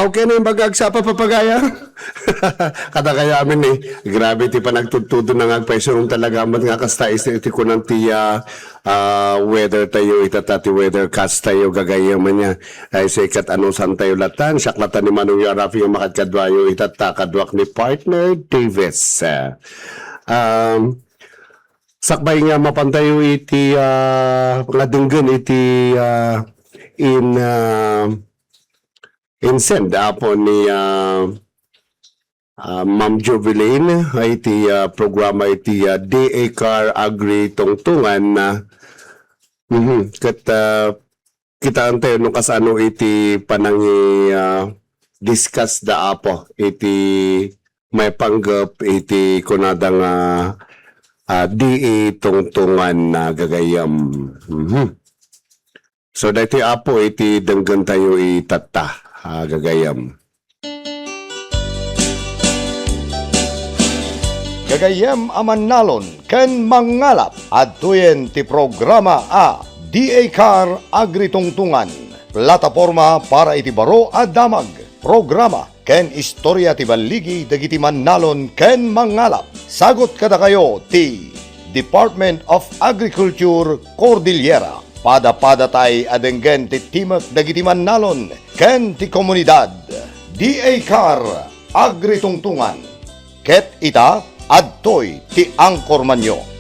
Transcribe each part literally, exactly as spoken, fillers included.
Okay na yung bagag sa papapagaya. Kada kaya amin eh. Grabe ti panagtudtudo na nga agpaisurong talaga amat nga kasta is iti kunan ti ah, ah, weather tayo, itata ti weather cast tayo, gagayaman niya. Ay sa ikat ano san tayo latan, siak latan ni Manong Yarafi nga makadkadwayo, itata kaduak ni partner Davis. Ah, um, sakbay nga mapantayo iti ah, nga denggen iti ah, in ah, Insend, apo ni, ah, ah, Ma'am Jovelyn, ay iti, ah, programa iti, ah, D A Car Agri Tungtungan, ah, mhm, ket, ah, kitaan tayo no kasano iti panangi, ah, discuss da apo iti maipanggep iti kunada nga, ah, D A Tungtungan na gagayam. Mhm. So, daytoy, Apo, iti denggen tayo itatta, ah, gagayam. Gagayem a mannalon ken mangngalap, adtoyen ti programa a D A Car Agritungtungan, plataporma para iti baro a damag, programa, ken istorya ti balligi dagiti mannalon ken mangngalap. Sagut kadakayo ti Department of Agriculture, Cordillera. Pada-padatay a denggen ti timek dagiti mannalon ken ti komunidad. D A Car Agritungtungan. Ket ita, adtoy ti angkormanyo.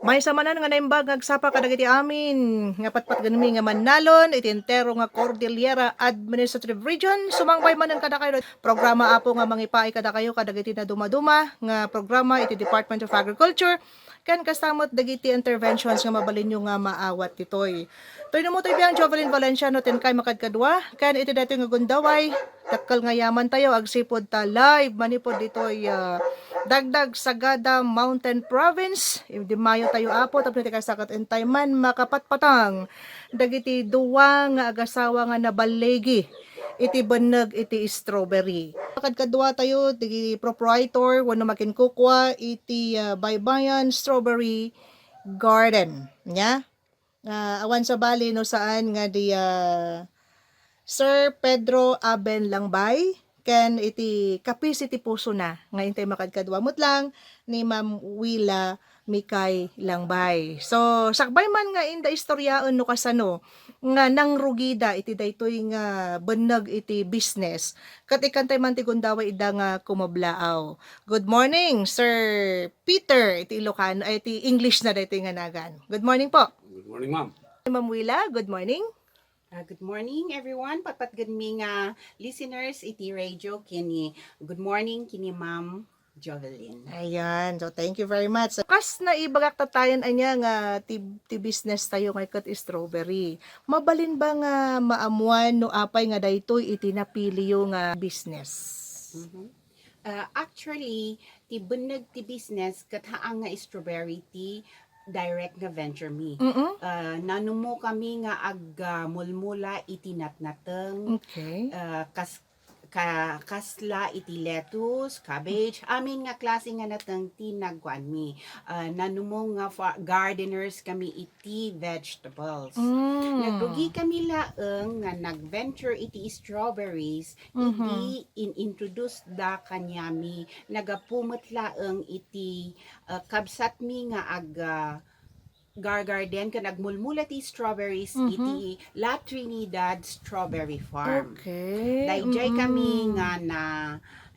Maysa manen nga naimbag nga agsapa kadagiti amin nga patpatgenmi nga mannalon iti entero nga Cordillera Administrative Region. Sumangbay manen kadakayo programa, Apo, nga mangipaay kadakayo kadagiti nadumaduma nga programa iti Department of Agriculture ken kasta met dagiti interventions nga mabalinyo nga maawat ditoy. Toy no mo toy biang Jovelyn Valenciano ti inkay makadkadua ken iti daytoy nga gundaway, dakkel nga yaman tayo agsipud ta live manipud ditoy, ah, Dagdag Sagada Mountain Province. Idimmayo tayo, Apo, tapno ti kasta ket intay man makapatpatang dagiti dua nga agasawa nga naballigi iti benneg iti strawberry. Kadkadua tayo ti proprietor wenno makinkukua iti, ah, Baybayan Strawberry Garden. Nia? Ah, awan sabali no saan nga di, ah, Sir Pedro Aben Langbay ken iti Kapis iti Pusona nga intay makadkadua met lang ni Ma'am Willa Mikay Langbay. So, sakbay man nga inda istoryaen no kasano nga nangrugida iti daytoy nga benneg iti business. Ket ikkantay man ti gundaway ida nga kumablaaw. Good morning, Sir Peter, iti Ilocano, ay, iti English na daytoy nga nagan. Good morning po. Good morning, ma'am. Ma'am Willa, good morning. Ah, good morning, everyone. Patpatgenmi nga listeners iti radio kini. Good morning kini Ma'am Jovelyn. Ayan. So, thank you very much. So, kas naibagak tattayen ania nga ti, ti business tayo nga ket strawberry. Mabalin ba nga maamuan no apay nga daytoy iti napiliyo nga business? Mhm. Ah, actually, ti benneg ti business ket haan nga strawberry ti direct nga venture mi. Mm. Ah, nanumo kami nga ag, ah, mulmula iti natnateng, Okay. ah, kas-, ka-, kasla iti lettuce, cabbage, amin nga klase nga nateng ti nagkuanmi. Ah, nanumo nga fa-, gardeners kami iti vegetables. Mm. Nagrugi kami laeng nga nag-venture iti strawberries, Mhm. idi in-introduce da kaniami. Nagapu met laeng iti, ah, kabsatmi nga ag, ah, gargarden ken agmulmula ti strawberries Mhm. iti La Trinidad Strawberry Farm. Okay. Daydiay kami Mm. nga na,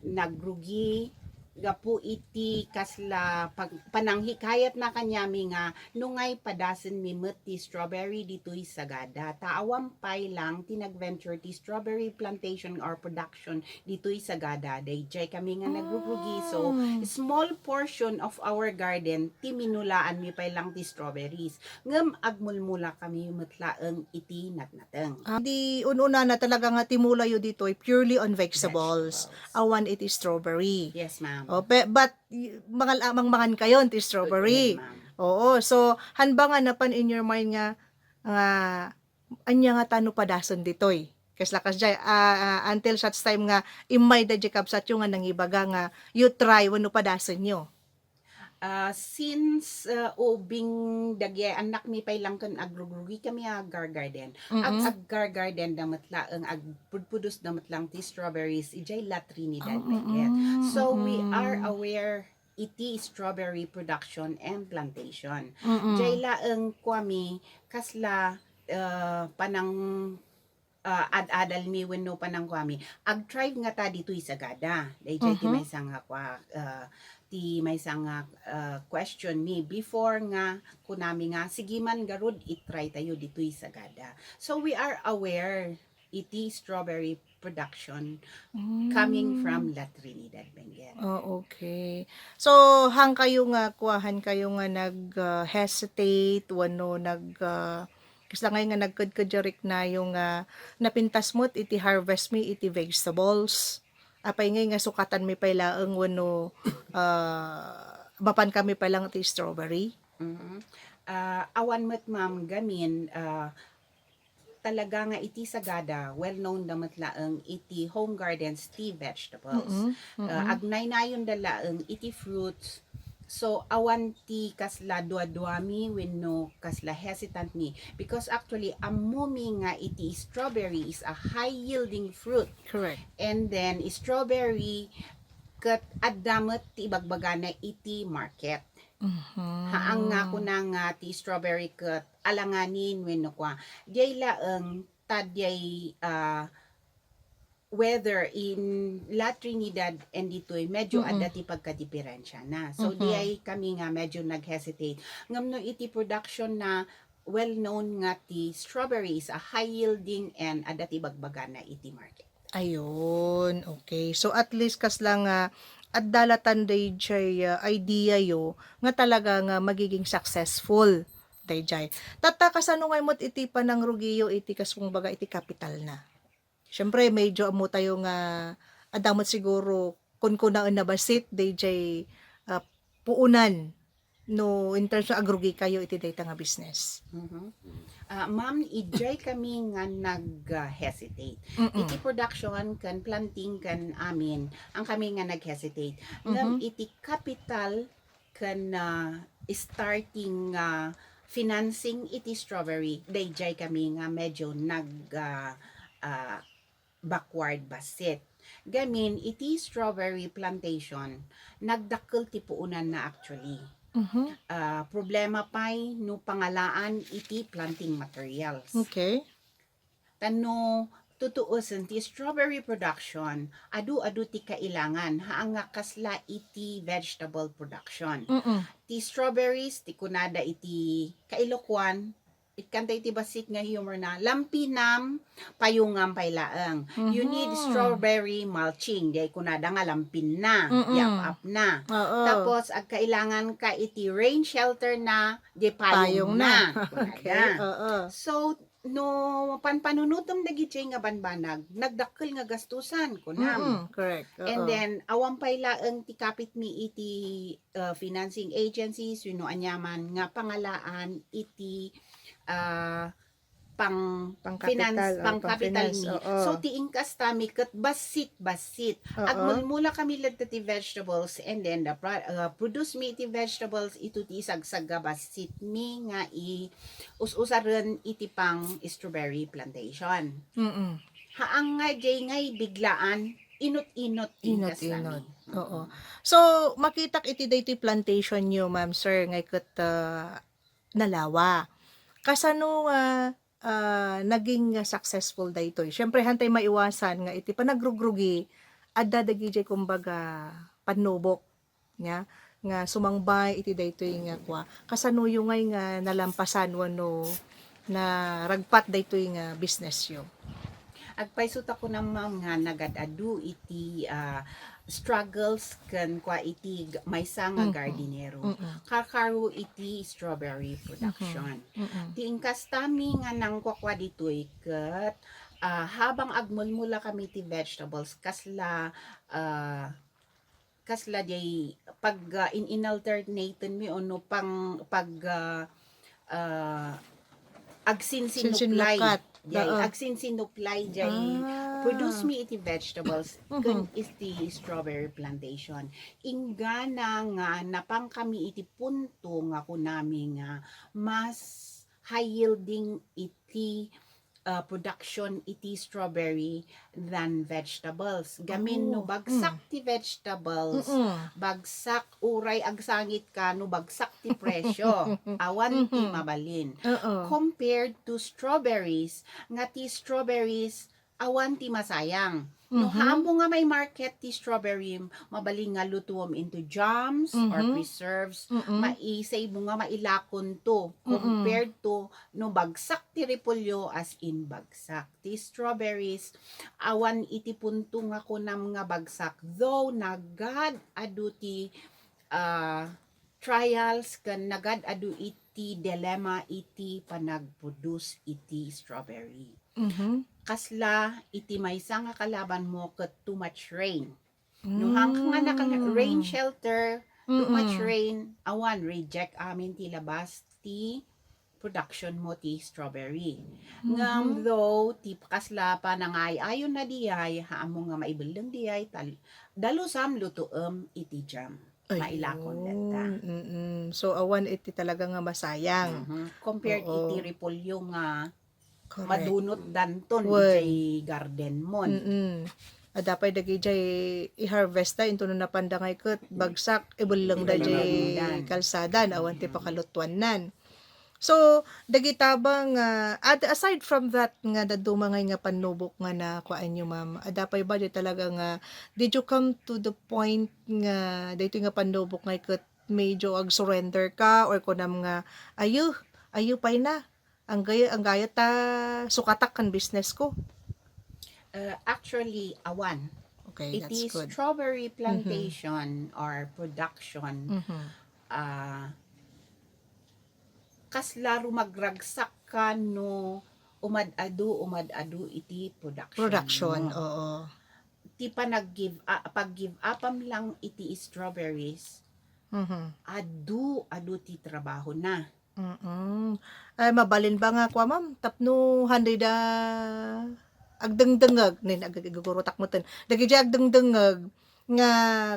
nagrugi gapu iti kasla pag-, pananghikayatna kaniami nga no ngay padasenmi met ti strawberry ditoy Sagada. Ta awan pay lang ti nag-venture ti strawberry plantation or production ditoy Sagada. Daydiay kami nga nagrurugi. So, Mm. small portion of our garden, ti minulaanmi pay lang ti strawberries. Ngem agmulmula kami met laeng iti natnateng. Ah, di un-unana talaga nga timulayo ditoy purely on vegetables. Vegetables. Awan iti strawberry. Yes, ma'am. Oh, pe-, but y-, mangal-, mangmangan kayo ti strawberry. Yes, ma'am. Oo, so, han ba nga napan in your mind nga, nga ania nga tano padasen ditoy? Kasla kasdiay, ah, ah, until such time nga immay da di kabsatyo nga nangibaga nga you try wenno padasenyo. Ah, since, ah, ubing dagiti annakmi pay lang ken agrugrugi kami a gar garden. Ag-, Mm-mm. Ag-gar garden da met laeng, agpudpudus da met lang ti strawberries, idiay La Trinidad, mm-mm, Benguet. So, we are, mm-mm, aware iti strawberry production and plantation. Mm-mm. Diay laeng kuami kasla, ah, panang ah, ad-adalmi wenno panangkuami, agthrive ngata ditoy Sagada. Daydiay ti, mhm, maysa nga kua-, ah, ti maysa nga, ah, question mi before nga kunami nga, "Sige man garud, itry tayo ditoy Sagada." So, we are aware iti strawberry production coming from, mm, La Trinidad, Benguet. Oh, okay. So, han kayo nga, kuahan kayo nga nag, ah, hesitate, wenno nag, ah, Kasla ngay nga nagkedked diay riknayo nga napintas met iti harvest mi iti vegetables. Apay ngay nga sukatan mi pay laeng wenno, ah, mapan kami pay laeng ti strawberry? Mhm. Ah, awan met, ma'am, gamin, ah, talaga nga iti Sagada, well known da met laeng iti home gardens ti vegetables. Mm-mm. Ah, mm-mm, agnaynayonda laeng iti fruits, So, awan ti kasla duaduami wenno kasla hesitant mi. Because actually, ammo mi nga iti strawberry is a high-yielding fruit. Correct. And then, strawberry ket adda met ti ibagbagana iti market. Mhm. Haan nga kuna nga ti strawberry ket alanganin wenno kua. Diay laeng ta diay, ah, whether in La Trinidad and ditoy, medyo, mm-mm, adda ti pagkadiperensiana. So, mhm, diay kami nga medyo nag-hesitate. Ngem no iti production na, well known nga ti strawberry is a high yielding and adda ti bagbagana iti market. Ayun, okay. So, at least kasla nga adda latan dayjay, ah, idea yo nga talaga nga magiging successful dayjay. Tatta, kasano ngay met iti panangrugiyo iti kas-, kumbaga, iti kapital na? Siyempre, medyo ammo tayo nga adda met siguro kunkunaen a bassit dayjay, ah, puonan no in terms of agrugi kayo iti dayta nga business. Mhm. Ah, ma'am, idiay kami nga nag, ah, hesitate. Mm-mm. Iti production ken planting ken amin, ang kami nga nag-hesitate. Ngem, mhm, iti capital ken, ah, starting, ah, financing iti strawberry, dayjay kami nga medyo nag, ah, ah, backward bassit. Gamin, iti strawberry plantation, nagdakkel ti puonanna actually. Mhm. Ah, problema pay no pangalaan iti planting materials. Okay. Ta no tutuosen ti strawberry production, adu-adu ti kailangan, haan nga kasla iti vegetable production. Mm-mm. Ti strawberries, ti kunada iti Kailokuan, ikkanta iti bassit nga humor na, "Lampinam, payungam pay laeng. You need, mhm, strawberry mulching." Diay kunada nga lampinna, mm-mm, yap-apna. Oo. Tapos, agkailangan ka iti rain shelter na, diay payong, payong na, na, kunada. Okay, oo. So, no panpanunutem dagiti nga banbanag, nagdakkel nga gastusan, kunam. Mm-mm, correct. Oo. And then, awan pay laeng ti kapitmi iti, uh, financing agencies, wenno aniaman nga pangalaan iti, ah, pang-, pang-capital, finance, or pang-capital pang-finance, mi. Oo. So, ti inkastami ket bassit-bassit. Oo. Agmulmula kami latta ti vegetables, and then the pro-, uh, produce mi iti vegetables, ito ti isagsagga bassit mi nga i-, us-usaren iti pang-strawberry plantation. Mm-mm. Haan nga diay ngay biglaan, inut-inut ti inkastami. Inut-inut. Oo. So, makitak iti daytoy plantation yo, ma'am, sir, ngay ket, ah, nalawa. Kasano nga, ah, naging successful daytoy? Siyempre, hantay maiwasan nga iti panagrugrugi, adda dagidiay, kumbaga, pannubok. Nia, nga sumangbay iti daytoy nga kua. Kasano yo ngay nga nalampasan wenno naragpat daytoy nga business yo? Agpayso ta kunam, ma'am, nga nagad-adu iti, ah, struggles ken kua iti g-, maysa nga, mhm, gardinero. Mm-mm. Karkaro iti strawberry production. Mm-mm. Ti inkastami nga nangkuakua ditoy ket, ah, habang agmulmula kami ti vegetables, kasla, ah, kasla diay pag, ah, in-, in-alternaten mi ono pang-, pag, ah, ah, agsinsinuklay. Sinsinukat. Jay, oo, agsinsinuplay jay, ah, produce mi iti vegetables, mhm, ken iti strawberry plantation. Inggana nga napangkami iti punto nga kunami nga mas high yielding iti, ah, production iti strawberry than vegetables. Gamin no, oh, bagsak, mm, ti vegetables, mm-mm, bagsak, uray agsangit ka no bagsak ti presyo. Awan ti, mhm, mabalin. Oo. Compared to strawberries, nga ti strawberries, awan ti masayang. No, mhm, haammo nga mai-market ti strawberry, mabalin nga lutuem into jams or, mhm, preserves, mm-mm, maisay mo nga mailakonto, mm-mm, compared to no bagsak ti repolyo, as in bagsak. Ti strawberries, awan iti punto nga kunam nga bagsak, though nagad-adu ti, ah, trials ken nagad-adu iti dilemma iti panagproduce iti strawberry. Mhm. Kasla iti maysa nga kalabanmo ket too much rain. No, mm, hangkan nga naka-, rain shelter, too much, mm-mm, rain, awan, reject amin ti labas ti production mo ti strawberry. Mhm. Ngem though, ti kasla panangay-ayon na diay, haammo nga maibelleng diay, tal-, dalusam lutuem iti jam. Ayun. Mailakon denta. Mm-mm. So, awan iti talaga nga masayang. Mhm. Compared, oo, iti repolyo nga, correct, madunot danton, wen, ijay garden mon. Mm-mm. Adda pay dagidiay i-harvest da, into no napanda ngay ket bagsak, ibelleng da, ibelleng da jay kalsada, awan ti, mm, pakalutuannan. So, dagita ba nga, ad-, aside from that nga dadduma ngay nga pannubok nga nakuanyo, ma'am, adda pay ba di talaga nga, did you come to the point nga daytoy nga pannubok ngay ket medyo ag-surrender ka or kunam nga, "Ayo, ayo pay na. Anggay-, anggayat ta sukatak kan business ko." Uh, actually, awan. Okay, that's good. Iti strawberry, mhm, plantation or production, mhm, ah, kasla rumagragsak ka no umad-adu, umad-adu iti production mo. Production, oo. Ti panag-give, ah, pag-give upam lang iti strawberries, mhm, adu, adu ti trabahona. Mm. Ay, mabalin ba nga kua, ma'am, tapno handay da agdengdengeg, nen, ag-, ag-, igugurutak metten. Dagiti agdengdengeg nga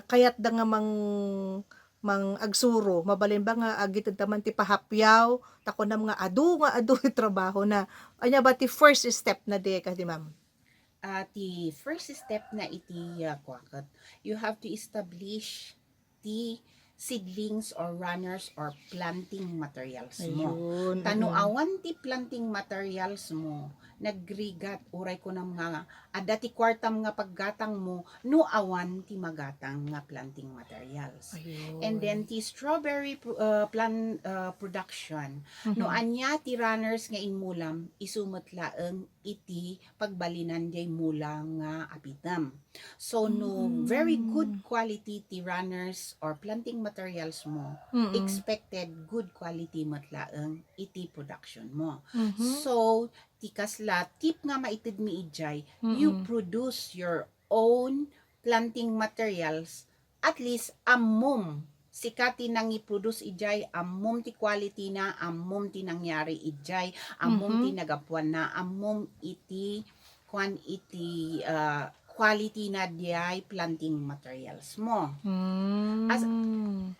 kayat da nga mang-, mang-agsuro, mabalin ba nga agited da man ti pahapyaw, ta kunam nga adu, nga adu ti trabahona. Ania ba ti first step na di kadi, ma'am? Ah, ti first step na iti, ah, kua ket, you have to establish ti seedlings or runners or planting materials mo. Ayun, ta no, mm-mm, awan ti planting materials mo, nagrigat, uray kunam nga, adda ti kuartam nga paggatang mo, no awan ti magatang nga planting materials. Ayun. And then, ti strawberry pro-, ah, plan-, ah, production, no, mhm, ania ti runners nga inmulam, isu met laeng iti pagbalinan diay mula nga apitem. So, no, mm, very good quality ti runners or planting materials mo, mm-mm, expected good quality met laeng iti production mo. Mhm. So, ti kasla tip nga maitedmi idiay, you, mm-mm, produce your own planting materials, at least ammom, sika ti nangiproduce idiay, ammom ti quality na, ammom ti nangyari idiay, ammom ti, mhm, nagapuanna, ammom iti, kuan, iti, ah, quality na diay planting materials mo. Mm. As,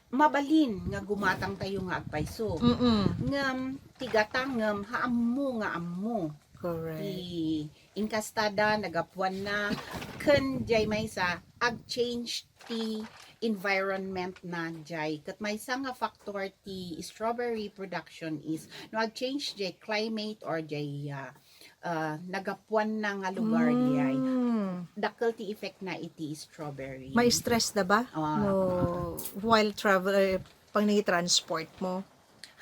mabalin nga gumatang tayo nga agpayso. Mm-mm. Ngem ti gatangem, haammo nga ammo. Correct. Ti inkastada, nagapuanna, ken diay maysa, ag-change ti environment na diay. Ket maysa nga factor ti strawberry production is no ag-change diay climate or diay, ah, ah, nagapuanna nga lugar diay. Mm. Dakkel ti effect na iti strawberry. Ma-stress da ba? Ah, no, ah, while travel, eh, pangnangitransport mo?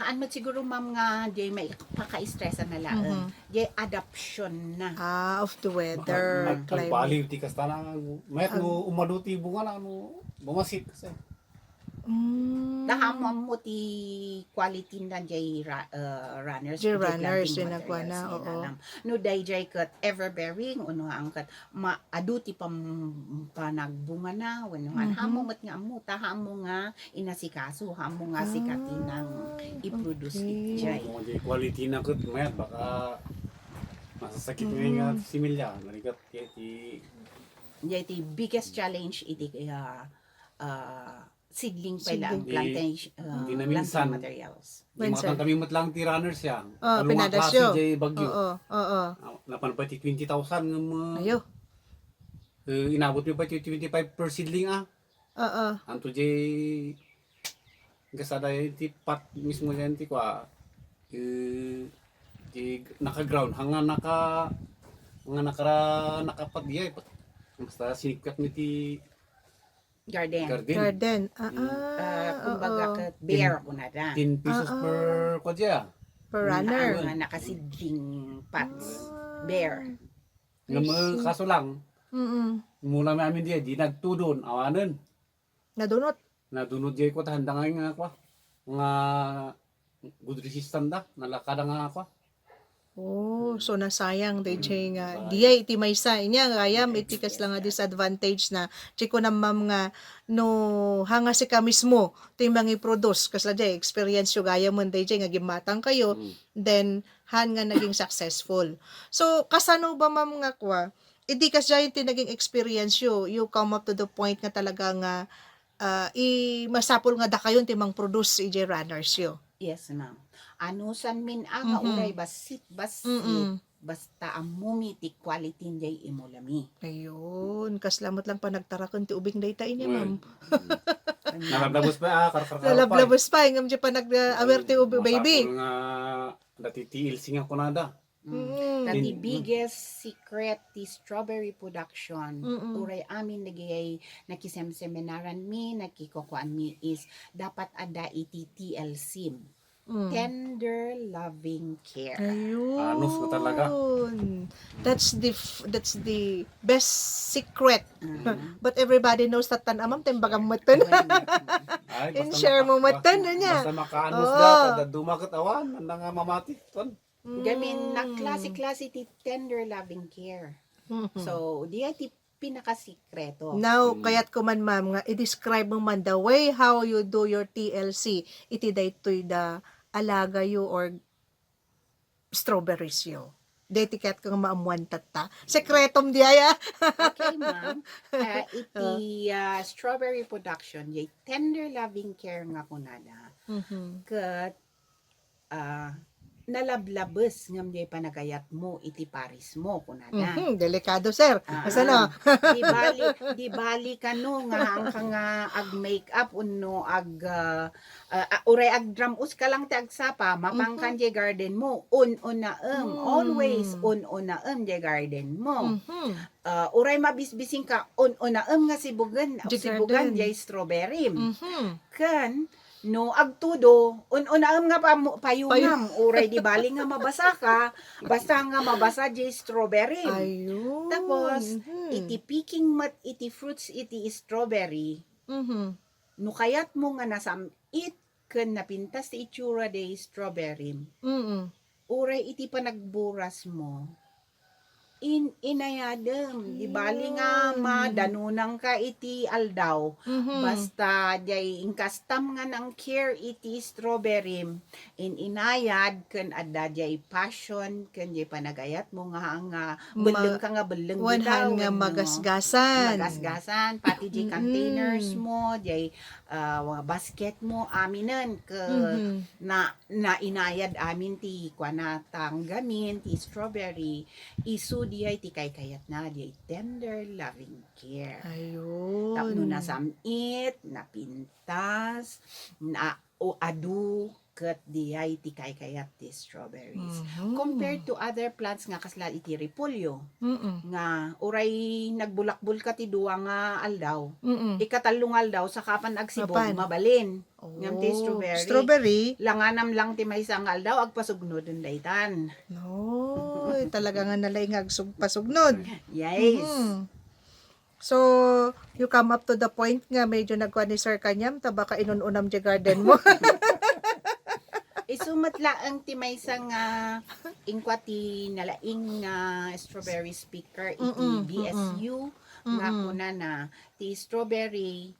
Haan met siguro, ma'am, nga diay maipaka-stress a nalaeng. Mhm. Diay adaption na. Ah, of the weather, climate. Baka nag-, agbaliw ti kasta na, met no umadu ti bunga na, no, bumasit kasi. Mm. Nahaammo ti quality na diay ra-, uh, runners, diay runners, planting materials, oo. No, daydiay ket ever-bearing, uno ang ket ma-, adu ti pam-, panagbungana, wenno, mm-hmm, haammo met nga ammo, ta haammo nga inasikaso, haammo nga sika ti nang i-produce, okay, idiay. Kung di quality na ket mayat, baka Masasakit nga nga similya, narigat ti, ti Diay ti biggest challenge iti, ah, ah, seedling pay la, plantation, ah, di na planting minsan, materials. Di makatang kami met lang ti runners ya. Oh, alungat pinadasyo. Lasi jay bagyo. Oo, oo. Ah, napan pa ti twenty thousand nga ma-, Ayo. Eh, inabot mi pa ti twenty-five per seedling, ah. Oo. Anto jay, kasada ti pot mismo yan ti kua, eh, ti naka-ground, hanga naka, hanga nakara-, nakapat diay, pat-, basta sinikkat mi ti Garden. Garden. Garden. Ah, ah, kumbaga, oo. Ket bare kunada. Ten pesos per, kua diay. Per runner. Nga naka-seedling pots. Ah. Bare. Nga I see. Kaso lang, mm-mm, mula mi amin diay, di nagtudon, awanen. Nadunot. Nadunot diay kua, ta handa nga nga kua. Nga good resistant da, nalakada nga kua. Oh, so nasayang, D J, nga. Mm, diay iti maysa, inya, gayam, iti kasla nga disadvantage na. Di ko na, ma'am, nga, no, hanga sika mismo, ti mangiproduce, kasla diay, experience yo, gayam, D J, nga gimmatang kayo, then, han nga naging successful. So, kasano ba, ma'am, nga kua? Idi kasdiay ti naging experience yo, you come up to the point nga talaga nga, ah, i-, masapul nga dakayon ti mang-produce idiay runners yo. Yes, ma'am. Anusan min a nga uray bassit-bassit, basta ammomi ti quality diay imulami. Ayun, kasla met lang panagtaraken ti ubing dayta inya, ma'am. Nalablabos pa, ah, kar-, kar-, kar-, nalablabos pa, ngem diay panag-, ah, aware ti ubi, baby. Masapul nga dati T L C nga kunada. Mm. Ta ti biggest secret ti strawberry production, uray amin dagiti nakisemseminaranmi, nakikukuanmi is dapat adda iti T L C. Tender loving care. Ayun. Anus nga talaga. That's the f-, that's the best secret. But everybody knows that tan amam, timbagam metten. Ay, basta in-share mo metten, anya. Basta makaanus da, kada dumaket awan, nang mamati. Gamin, nagklase-klase ti tender loving care. So, diay ti pinakasikreto. Now, kayat ko man, ma'am, nga i-describe mo man the way how you do your T L C iti daytoy da alaga yo or strawberries yo. Daytoy kayat ko nga maammuan tatta. Sekretom diay, ah. Okay, ma'am. Ah, iti, ah, strawberry production, diay tender loving care nga kunada. Ket ah, nalablabes ngem diay panagayatmo iti parismo, kunada. Mhm, delikado, sir. Ah, kasano? Di bali, di bali kano nga haanka nga ag-makeup wenno ag, ah, ah, uray agdram-os ka lang ti agsapa, mapankan diay garden mo, un-unaem, always un-unaem diay garden mo. Ah, uray mabisbising ka, un-unaem nga sibugen, sibugan diay strawberry. Ken, no agtudo, un-unaem nga pamu-, payungam, uray di bali nga mabasa ka, basta nga mabasa diay strawberry. Ayun. Tapos, iti picking met, iti fruits, iti strawberry, no kayatmo nga nasam-it ken napintas ti itsura diay strawberry, uray iti panagburasmo, in-inayadem. Di bali nga madanonangka iti aldaw. Basta diay inkastam nga nang-care iti strawberry, in-inayad ken adda diay passion ken diay panagayatmo nga, nga bellengka nga belleng dita wenno magasgasan. Magasgasan, pati diay containers mo, diay, ah, basket mo, aminen, ken na, nainayad amin ti kuana, ta gamin, ti strawberry, isu diay ti kaykayatna, diay tender loving care. Ayun. Tapno nasam-it, napintas, na, o adu, ket diay ti kaykayat ti strawberries. Compared to other plants nga kasla iti repolyo, nga uray nagbulakbulka ti dua nga aldaw, ikatallo nga aldaw, saka pan agsibug, mabalin. Ngem ti strawberry, langanam lang ti maysa nga aldaw, agpasugnoden daytan. Noy, talaga nga nalaing nga agsug-, pasugnod. Yes. So, you come up to the point nga medyo nagkuan ni Sir kaniam, ta baka inun-unam diay garden mo. Isu met laeng ti maysa nga inkua ti nalaing nga strawberry speaker iti B S U nga kunana, ti strawberry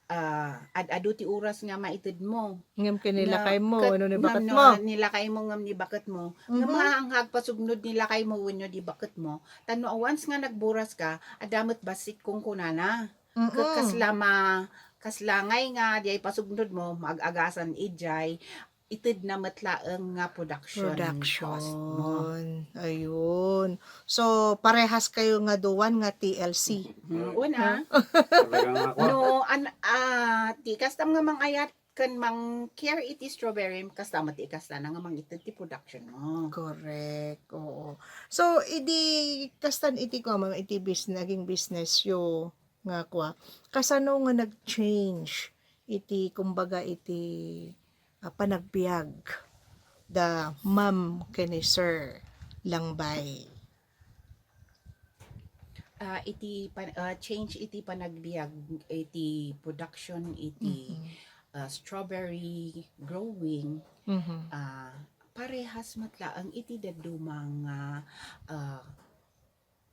ah, ad-adu ti oras nga maitedmo. Ngem ken ni lakaymo wenno ni baketmo. Ngem no, ni lakaymo ngem ni baketmo. Ngem mhm, haan nga agpasugnod ni lakaymo wenno ni baketmo. Ta no once nga nagburas ka, adda met bassit kunkunana. Ket kasla ma-, kasla ngay nga diay pasugnodmo, maag-agasan idiay, itedna met laeng nga production cost mo. Ayun. So, parehas kayo nga duwan nga T L C. Hmm, una, Talaga nga ako. No, an, ah, ti kastam nga mangayat ken mang-care iti strawberry, kasta met ti kasta na nga mangited ti production mo. Correct. Oo. So, idi kastan iti kua, ma'am, iti business, naging business yo nga kua, kasano nga nag-change iti, kumbaga, iti, ah, panagbiag da ma'am ken ni sir Langbay? Ah, iti pan-, ah, change iti panagbiag, iti production, iti, Mhm. ah, strawberry growing, Mhm. ah, parehas met laeng iti dadduma nga, ah,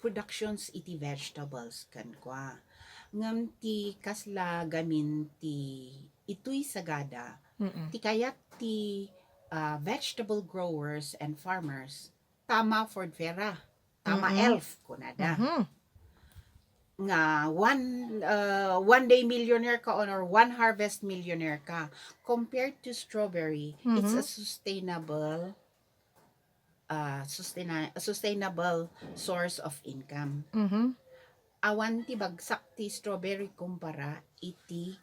productions iti vegetables ken kua. Ngem ti kasla gamin ti itoy sagada, Mm-mm. ti kayat ti, ah, vegetable growers and farmers, tama Ford Vera, tama Mm-mm. Elf, kunada. Mhm. Nga one, ah, one day millionaire ka or one harvest millionaire ka. Compared to strawberry, it's a Mhm. sustainable, ah, sustain-, sustainable source of income. Mhm. Awan ti bagsak ti strawberry kumpara iti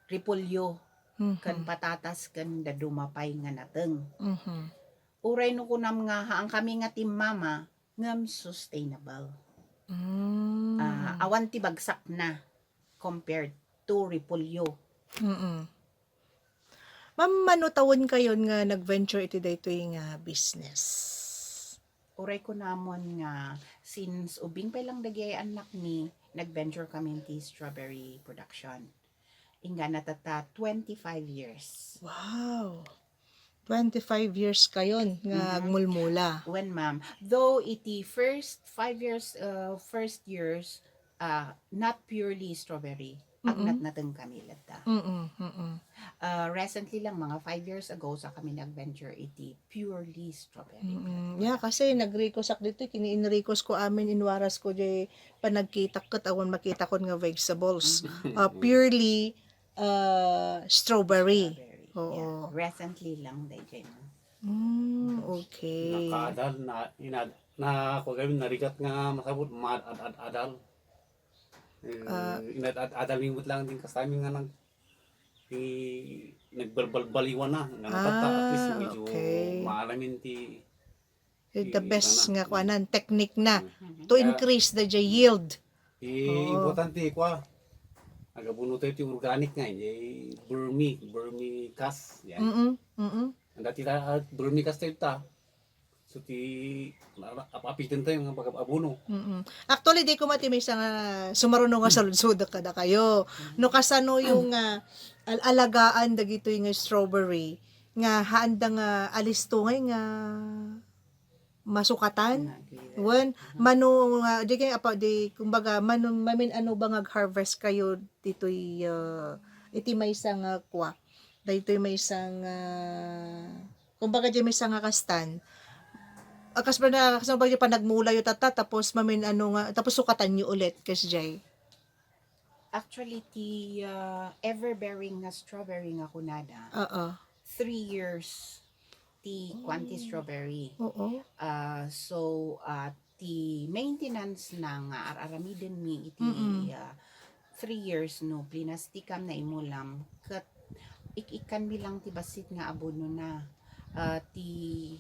repolyo ken Mhm. patatas ken dadduma pay nga nateng. Mhm. Uray no kunam nga, haan kami nga timmama, ngem sustainable. Mm. Ah, awan ti bagsakna compared to repolyo. Mm-mm. Ma'am, mano tawen kayon nga nag-venture iti daytoy nga business? Uray kunamon nga since ubing pay lang dagiti annakmi, nag-venture kami iti strawberry production. Inggana tatta twenty-five years. Wow! Twenty-five years kayon nga Mhm. agmulmula. Wen, ma'am. Though iti first five years, uh, first years, uh, not purely strawberry. Mm-mm. Agnatnateng kami latta. Mm-mm, mm-mm. Uh, recently lang, mga five years ago, sa kami nag-venture iti purely strawberry. Mm-mm. Yeah, kasi nag-request ak dito, kini in-request ko amin, inwaras ko jay panagkitak ket awan makitakon nga vegetables. Mhm. Ah, purely, ah, strawberry. Strawberry. Oo. Yeah. Recently lang, dayjay, no? Mm, okay. Nakaadal, na, inad, na, kua gayam, narigat nga masapul, maad-ad-adal. Eh, Ah. Inad-ad-adal mi met lang din kastami nga nag-, ti nagbalbalbaliwan na, nga natatta, at least Ah, medyo okay. Maalamin ti, The ti best kuanan. Nga kuanan, technique na Mm. To Kaya increase the yield. Ti Oo. Importante, kua, agabuno tayo ti organic nga, eh, vermi, vermicast, yan. Mm-mm, mm-mm. Ang dati ta, ah, vermicast tayo ta, So, ti, na, na, ap-, apiten tayo nga pag-abono. Mm-mm. Actually, di ko mati maysa nga sumaruno nga saludsodek kadakayo. No kasano yung, ah, al-, alagaan dagitoy nga strawberry nga haanda nga alisto ngay nga masukatan? Wen, mano nga, di kay apa, di, kumbaga, mano, mamin-ano ba nga harvest kayo ditoy, ah, iti maysa nga kua? Daytoy maysa nga, kumbaga, di maysa nga kastan. Ah, kas pa na, kas pa panagmula yo tatta, tapos mamin-ano nga, tapos sukatan yo ulit, kas jay. Actually, ti, ah, ever-bearing nga strawberry nga kunada, Oo. Three years ti kuan ti strawberry. Oo. Ah, so, ah, ti maintenance na nga ar-aramiden mi iti, Mm-mm. Ah, three years no, plinastikam na imulam, ket ik-ikkan mi lang ti bassit nga abono na. Ah, ti,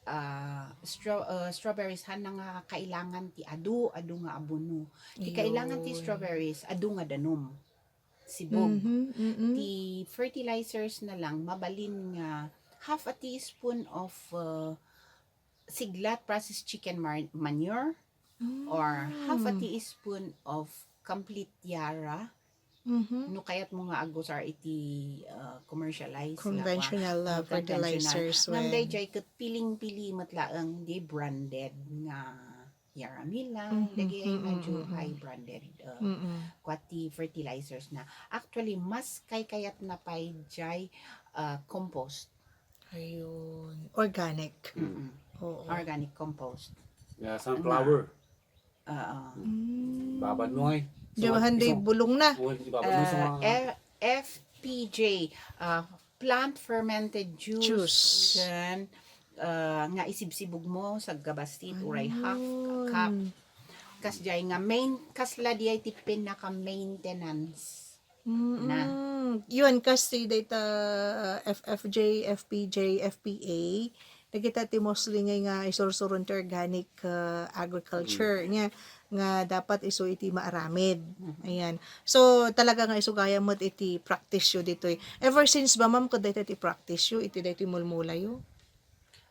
ah, straw-, ah, strawberries, haanna nga kailangan ti adu, adu nga abono. Ti kailangan ti Yun. Strawberries, adu nga danum. Sibog. Mhm, mm-mm. Ti fertilizers na lang, mabalin nga half a teaspoon of, ah, siglat processed chicken mar-, manure or half a Mm. teaspoon of complete Yara. Mhm. No kayat mo nga agusar iti, ah, commercialized nga Conventional, ah, ah, conventional. Fertilizers Ngem wen. Dayjay ket piling-pili met laeng di branded nga Yaramila, mm-hmm, dagiti medyo, mm-hmm, high branded, uh, mm-hmm, kuan ti fertilizers na. Actually, mas kaykayatna pay jay, uh, compost. Ayun. Organic. Mm-mm. Oo. Organic compost. Yeah, sunflower. Oo. Mm. Babad mo ay. Di ba, handi bulong na? Oo, di babad mo sa mga F P J, ah, plant fermented juice. Juice. Then, ah, nga isibsibog mo sa gabastit, uray half cup. Ayun. Kasjay nga main, kasla di ay ti pinaka-maintenance. Mm-mm. Na. Yun, kasi data, F F J, F P J, F P A, dagita ti mostly nga, nga isursuron ti organic, uh, agriculture, mm, nga, nga dapat isu iti maaramid. Mm-hmm. Ayan. So, talaga nga isu gayam met iti practice yo ditoy. Ever since ba, ma'am, ket dayta ti practice yo, iti daytoy mulmula yo?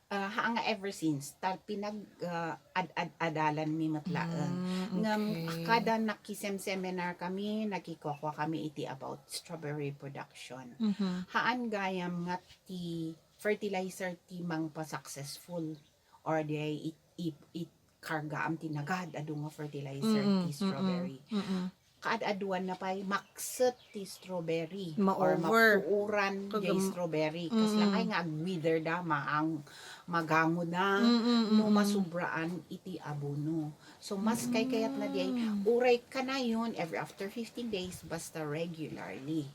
Ah, haan nga ever since, ta pinag, ah, ad-, ad-, adalan mi met laeng. Mm, ngem, okay, kada nakisemseminar kami, nakikukua kami iti about strawberry production. Mhm. Haan gayam nga ti fertilizer ti mangpa-successful or di ay it, it, it kargaam ti nagad-adu nga fertilizer, mm, ti strawberry. Mm-mm. Kaad-aduanna pay, makset ti strawberry or mapuoran jay strawberry. Kasla ngay nga agwither da, maang-, magangoda, mm, mm, no masubraan iti abono. So, mas kaykayatna di ay, uray kanayon, every after fifteen days, basta regularly.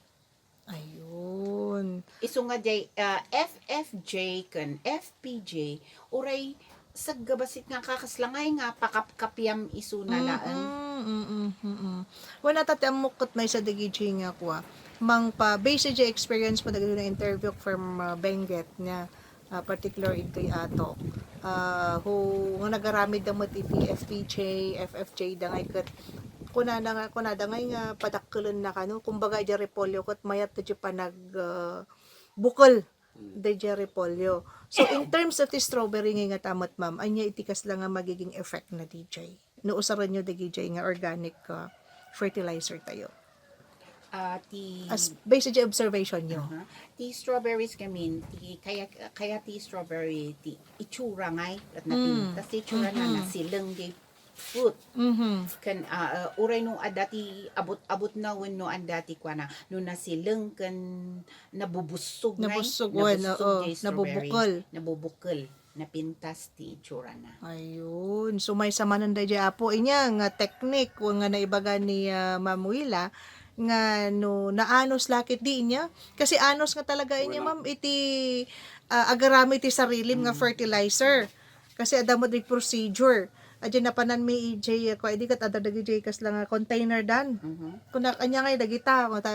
Ayun. Isu nga jay, ah, F F J ken F P J, uray saggabasit nga kakasla ngay nga pakapkapiam isuna laeng. Mm, mm, mm. Wen, ata ti ammok ket maysa dagiti nga kua. Mangpa, based iti experience mo dagiti na-interview from, ah, Benguet nga, ah, particular itoy ato. Ah, who, nga nagaramid da met iti F P J, F F J da ngay ket kunana nga, kunada ngay nga padakkelenna kano. Kumbaga, iti repolyo ket mayat ti panag, ah, bukel. Mm. Dayjay repolyo. So, in terms of the strawberry nga ingata met, ma'am, ania iti kasla nga magiging effect na dayjay? No usarenyo dagijay nga organic, ah, fertilizer tayo. Ah, ti As, based on observation nyo. Aha. Ti strawberries gamin, ti kaya, kaya ti strawberry, ti itsura ngay, at napin-, mm, tas ti itsura na, mm-hmm, nasileng di fruit. Mhm. Ken, ah, ah, uray no adda ti abut-abut na wenno adda ti kuana, no nasileng ken nabubussog ngay, nabussog, wen, nabussog oo, jay strawberry, nabubukel. Nabubukel, napintas ti itsurana. Ayun. So, maysa manen dayjay, Apo, inya nga teknik, wen nga naibaga ni, ah, Ma'am Willa, nga no naanos la ketdi inya. Kasi anos nga talaga inya, ma'am, iti, ah, agaramid ti sarilim nga fertilizer. Kasi adda met di procedure. Adjay napananmi ijay, kua, idi ket adda dagijay kasla nga container dan. Mhm. Kunak, ania ngay dagita, ta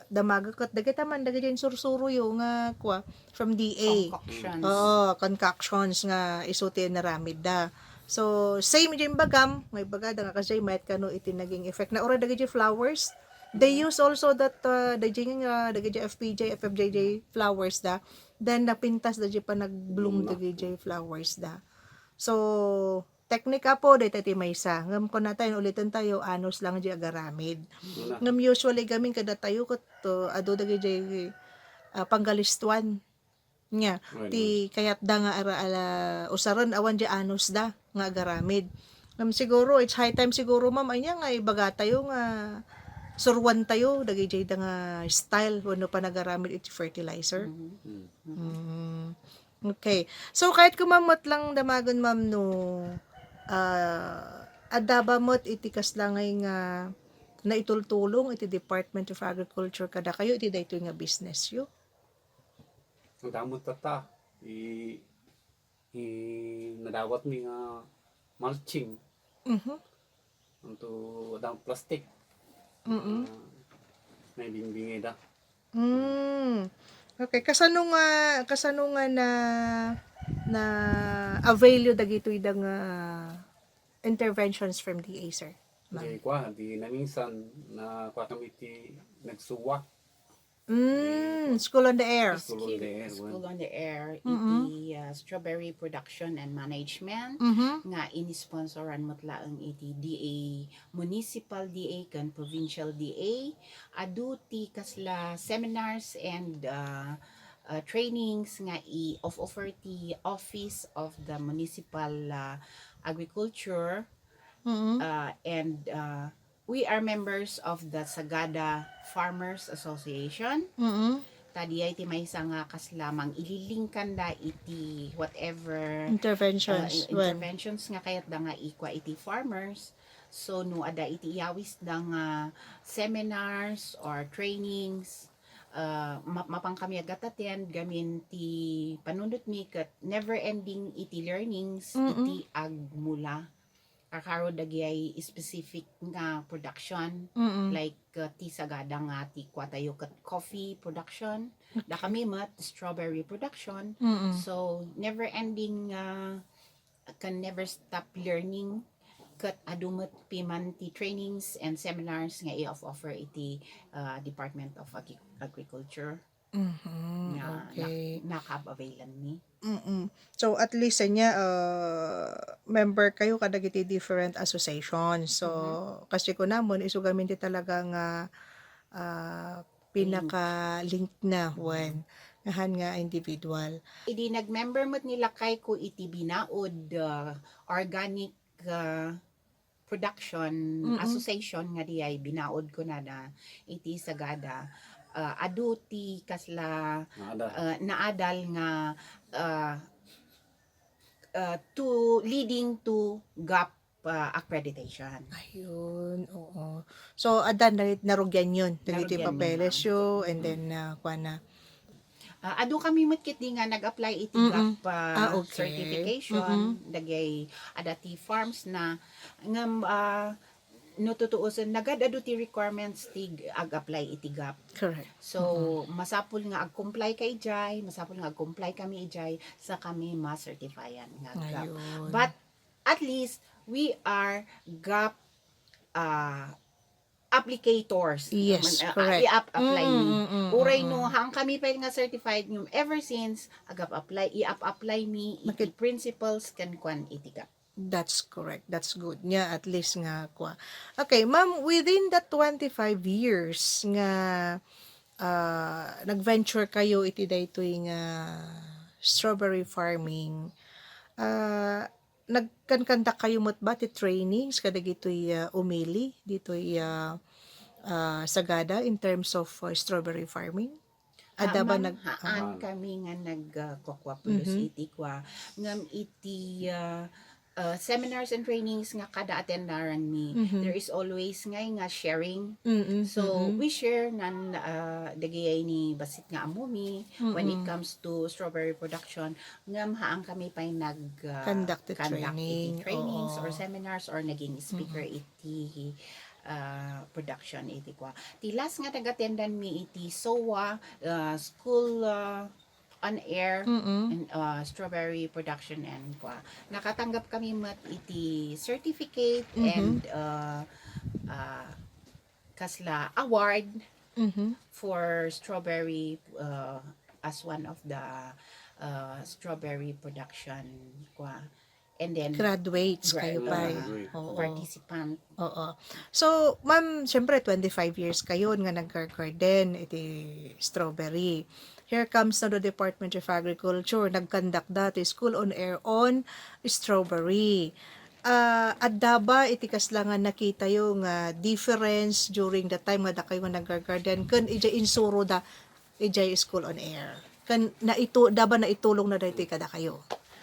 damaga ket dagita man dagijay insursuroyo nga, kua, from D A. Concoctions. Oo, concoctions nga isu ti inaramidda. So, same ijay imbagam, nga ibagada nga kasjay mayat kano iti naging effect na. Uray dagijay flowers, they use also that, uh, dagijay nga, dagijay F P J, F F J J flowers da. Then, napintas dagijay panag-bloom dagijay flowers da. So, teknik, Apo, dayta ti maysa. Ngem kunatayo, uliten tayo, anos lang di agaramid. Ngem usually gamin kadatayo ket, uh, adu dagijay, ah, panggalistuan. Nya, ti kayatda nga ara-, ala, usaren awan di anosda nga agaramid. Ngem siguro, it's high time siguro, ma'am, ania nga ibagatayo nga suruantayo dagijayda nga style wenno panagaramid iti fertilizer. Mm. Mm. Okay. So, kayatko, ma'am, met lang damagen, ma'am, no, ah, adda ba met iti kasla ngay nga naitultulong iti Department of Agriculture kadakayo iti daytoy nga business yo? Adda met tatta, i-, i-, nadawatmi nga mulching. Mhm. Anto, adda plastic. Mm-mm. Ah, naibimbingayda. Mm. Okay, kasano nga, kasano nga na, na-avail yo dagitoyda nga interventions from D A, sir? Ma'am. Di kua, di naminsan, nakua kami ti nagsuwa. Mm, School on the Air. School on the Air, School on the Air, mm-mm, iti, ah, Strawberry Production and Management, mhm, nga inisponsoran met laeng iti D A, Municipal D A ken Provincial D A. Adu ti kasla seminars and, ah, ah, trainings nga i-offer ti Office of the Municipal, ah, Agriculture, Mm-mm. uh, and, uh, we are members of the Sagada Farmers Association. Mm-mm. Ta diay ti maysa nga kasla mangililingkanda iti whatever, Interventions, uh, i-, when? interventions nga kayatda nga ikua iti farmers. So, no adda iti iyawisda nga seminars or trainings, uh, ma-, mapan kami agatattend gamin ti panunotmi ket never ending iti learnings Mm-mm. iti agmula. Kakaro dagiay specific nga production, Mm-mm. like, uh, ti Sagada nga ti kuatayo ket coffee production. Okay. Dakami met strawberry production. Mm-mm. So, never ending, uh, can never stop learning. Ket adu met piman ti trainings and seminars nga i-offer iti, uh, Department of Agri-, Agriculture. Mhm, nga okay. Na-, nakaab-availanmi. Mm-mm. So, at least, ania, uh, member kayo kadagiti different association. So, Mhm. Kas ti kunamon, isu gamin ti talaga nga, ah, Link. Pinaka-link na, Mhm. wen, ngahan nga individual. Idi nag-member met ni lakayko iti Binaod, uh, Organic, uh, Production Mm-mm. Association nga diay binaod kunana iti Sagada, ah, adu ti kasla, Naadal. ah, naadal nga, ah, ah, to, leading to GAP, ah, accreditation. Ayun, oo. So, adda na, narugianyon dagiti Narugianyon, ma'am. Papelesyo, and Mm. then, ah, kuana, Ah, adu kami met ketdi nga nag-apply iti Mm-mm. GAP, ah, Ah, okay. certification, Mm-mm. dagiti adda ti farms na, ngem, ah, no tutuosen, nagad-adu ti requirements ti ag-apply iti GAP. Correct. So, Mm-mm. masapul nga ag-comply ka idiay, masapul nga ag-comply kami idiay, sa kami ma-certifyan nga GAP. Ayun. But, at least, we are GAP, ah, applicators. Yes, Man-, ah, correct. I-ap-, apply Mm, ni. mm, mm, Uray mm, no, mm. Haan kami pay nga certified ngem ever since, ag-ap-apply, i-ap-apply mi iti Makit- principals ken kuan iti GAP. That's correct. That's good. Nia, at least nga, kua. Okay, ma'am, within that twenty-five years nga, ah, nag-venture kayo iti daytoy nga strawberry farming, ah, nagkan-conduct kayo met ba ti trainings kadagitoy, ah, umili ditoy, ah, ah, Sagada in terms of, ah, strawberry farming? Adda ba nag-, ah, haan kami nga nag-, ah, kukuapulos Mhm. iti kua. Ngem iti, ah, ah, seminars and trainings nga kada attendaranmi, Mhm. there is always ngay nga sharing. Mm-mm, So, mm-mm. we share nan, ah, dagiti bassit nga ammomi when it Mm-mm. comes to strawberry production. Ngem haan kami pay nag, ah, Conduct the conduct training. iti trainings or Oo. seminars or naging speaker Mm-mm. iti, ah, production iti kua. Ti last nga nag-attendanmi iti SOWA, ah, school, ah, on air Mm-mm. and, ah, strawberry production and kua. Nakatanggap kami met iti certificate Mhm. and, ah, ah, kasla award Mhm. for strawberry, uh, as one of the, uh, strawberry production kua. And then Graduates gra-, kayo uh, pay. Graduate. Oo. Participant. Oo. So, ma'am, syempre, twenty-five years kayo nga nag-garden iti strawberry. Here comes now the Department of Agriculture. Nag-conduct da ti School on Air on strawberry. Ah, adda ba iti kasla nga nakitayo nga difference during the time nga dakayo nga naggargarden ken idiay insuro da idiay School on Air? Ken naitu-, adda ba naitulongna daytoy kadakayo?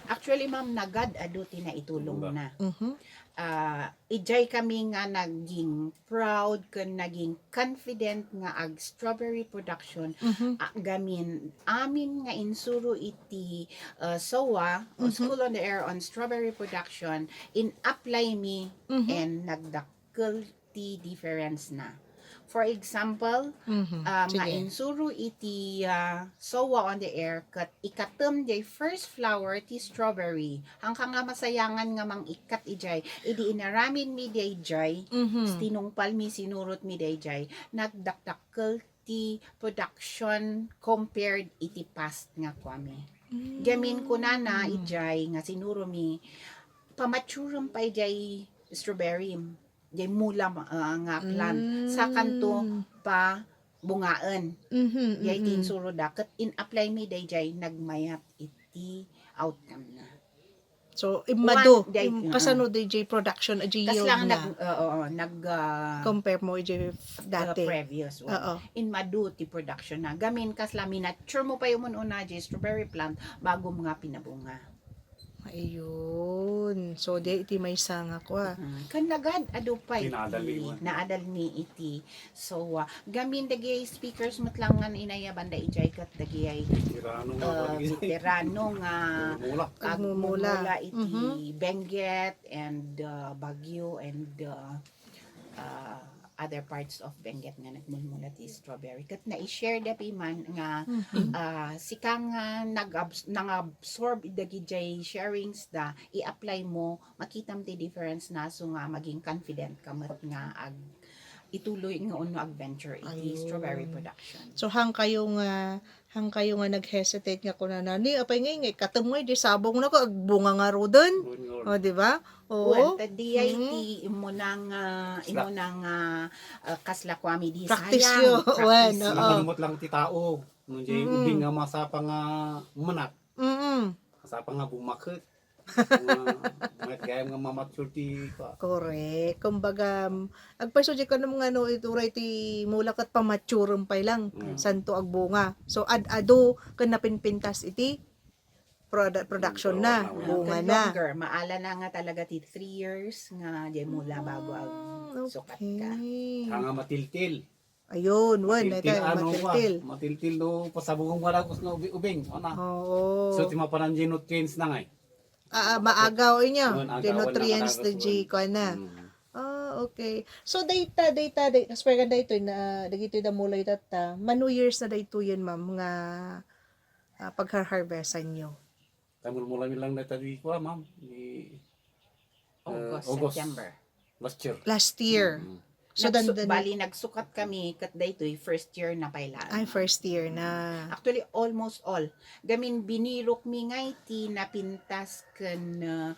Actually, ma'am, nagad-adu ti naitulongna. Mhm. Ah, idiay kami nga naging proud ken naging confident nga ag-strawberry production, Mhm. a-, gamin amin nga insuro iti, uh, SOWA, o Mhm. School on the Air on Strawberry Production, in-apply mi Mhm. and nagdakkel ti difference na. For example, Mhm. ah, Sige. nga insuro iti, ah, SOWA on the Air ket ikatem jay first flower ti strawberry. Haanka nga masayangan nga mang-ikkat idiay. Idi inaramidmi dayjay, Mhm. tinungpalmi, sinurotmi dayjay, nagdakdakkel ti production compared iti past nga kuami. Mm. Gamin kunana idiay nga sinuromi, pamaturem pay jay strawberry, jay mula, ah, nga plant. Mm. Sakanto pabungaen. Mhm, Jay mhm. Ti insuroda, ket in-apply mi dayjay nagmayat iti outcome na. So, immadu, one, day, im-, uh-uh. Kasano D J production, a G Yield lang na? Nag-, oo, nag, ah, compare mo, D J, uh, dati. Previous one. Oo. Immadu ti production na. Gamin, kasla minature mo pay umun-una, J Strawberry plant, bago nga pinabunga. Ayun. So, di iti maysa nga kua. Mm. Kan nagad-adu pay. Naadal mi iti, naadal mi iti So, ah, gamin dagiti speakers met lang nga inayabanda idiay ket dagiti, veterano nga, ah, veterano nga agmumula. Agmumula. Agmumula iti Benguet and, ah, Baguio and, ah, ah, other parts of Benguet nga nagmulmula ti strawberry. Ket na-share da piman nga, ah, sika nga nag-abs-, nangabsorb dagiti sharings da, i-apply mo, makitam ti difference na, so nga maging confident ka met nga ag-, ituloy nga unno ag-venture iti strawberry production. So, hangkayo nga, hangkayo nga nag-hesitate nga kunana, "Ni, apay ngay, ngay, katem ngay, di sabong na ko, agbunga ngaruden." O, di ba? Oo. Wen, ta diay ti immuna nga, immuna nga, ah, kasla kuami di sayang. Practice yo. Wen, oo. Practice. Napanumot lang ti tao. No, di ubing nga masapa nga manak. Mm. Masapa nga bumaket. Nga, mayat gayam nga ma-mature ti kua. Correct. Kumbaga, um, agpayso di ka naman nga, no, ituray ti mula ket pamature pay lang. Mm. Santo agbunga. So, ad-adu ken napinpintas iti produ-, production na, bunga na. Longer. Maala na nga talaga ti three years nga di mula bago ag-, sukat ka. Ah, okay. Nga matiltil. Ayun, wen, matiltil, ito, ano ba? Matiltil. Matiltil no, pasabungon nga dagos nga ubi-, ubing, ano? Oo. So, ti mapanan di nutrients na ngay. Ah, ah, maagaw inyo. Yun, agawan na nutrients na di, kuan na. Mm. Ah, okay. So, dayta, dayta, day-, as per kan daytoy na, dagitoy da mulay tatta, mano years na daytoy yan, ma'am, nga, ah, pagharharvestan nyo? Tamulmula mi lang na tadi ko, ma'am. Di, August, eh, August. September. Last year. Last year. Mm. So, nagsu-, dandan- bali, nagsukat kami ket daytoy first year na pay laeng. Ay, first year na. Actually, almost all. Gamin binirok mi ngay ti napintas ken, uh,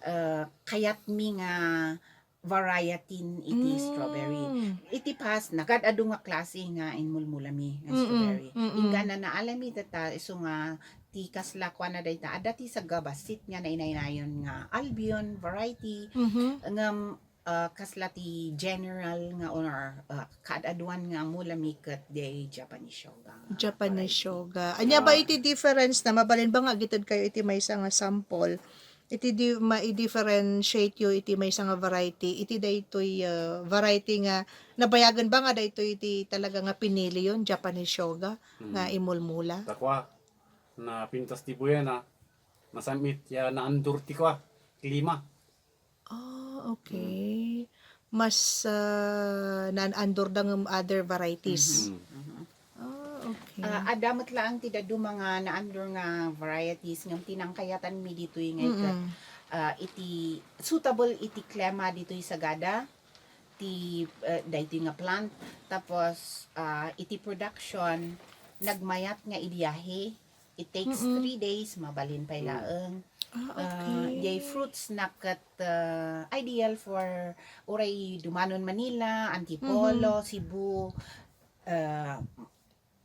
uh, kayat mi nga variety iti strawberry. Mm. Iti past, nagad-adu nga klase nga inmulmula mi nga strawberry. Mm-mm. Inggana naalami data, isu nga ti kasla kuana dayta, adda ti sagga bassit nga nainaynayon nga Albion variety, mhm, ngem, ah, kasla ti general nga or, ah, kaad-aduan nga mula mi ket di Japanese shoga. Japanese variety. Shoga. Ania ba iti difference na, mabalin ba nga agited kayo iti maysa nga sample? Iti di, ma-differentiate yo iti maysa nga variety, iti daytoy, ah, variety nga nabayagen ba nga daytoy iti talaga nga pinili yon, Japanese shoga, nga, mm, imulmula? Dakua, napintas ti buya na, nasam-it ya naandor ti kua, klima. Ah, okay. Mm. Mas, ah, naan-andor da ngem other varieties. Mhm. Mhm. Ah, okay. Ah, adda met laeng ti dadduma nga naandor nga varieties ngem ti nangkayatanmi ditoy nga iket, mm-mm, ah, iti suitable iti klima ditoy Sagada, ti, ah, daytoy nga plant. Tapos, ah, iti production, nagmayat nga ibiahe. It takes, mm-mm, three days, mabalin pay, mm, laeng. Ah, ah, okay. Jay fruits na ket, ah, ideal for uray dumanon Manila, Antipolo, mhm, Cebu, ah,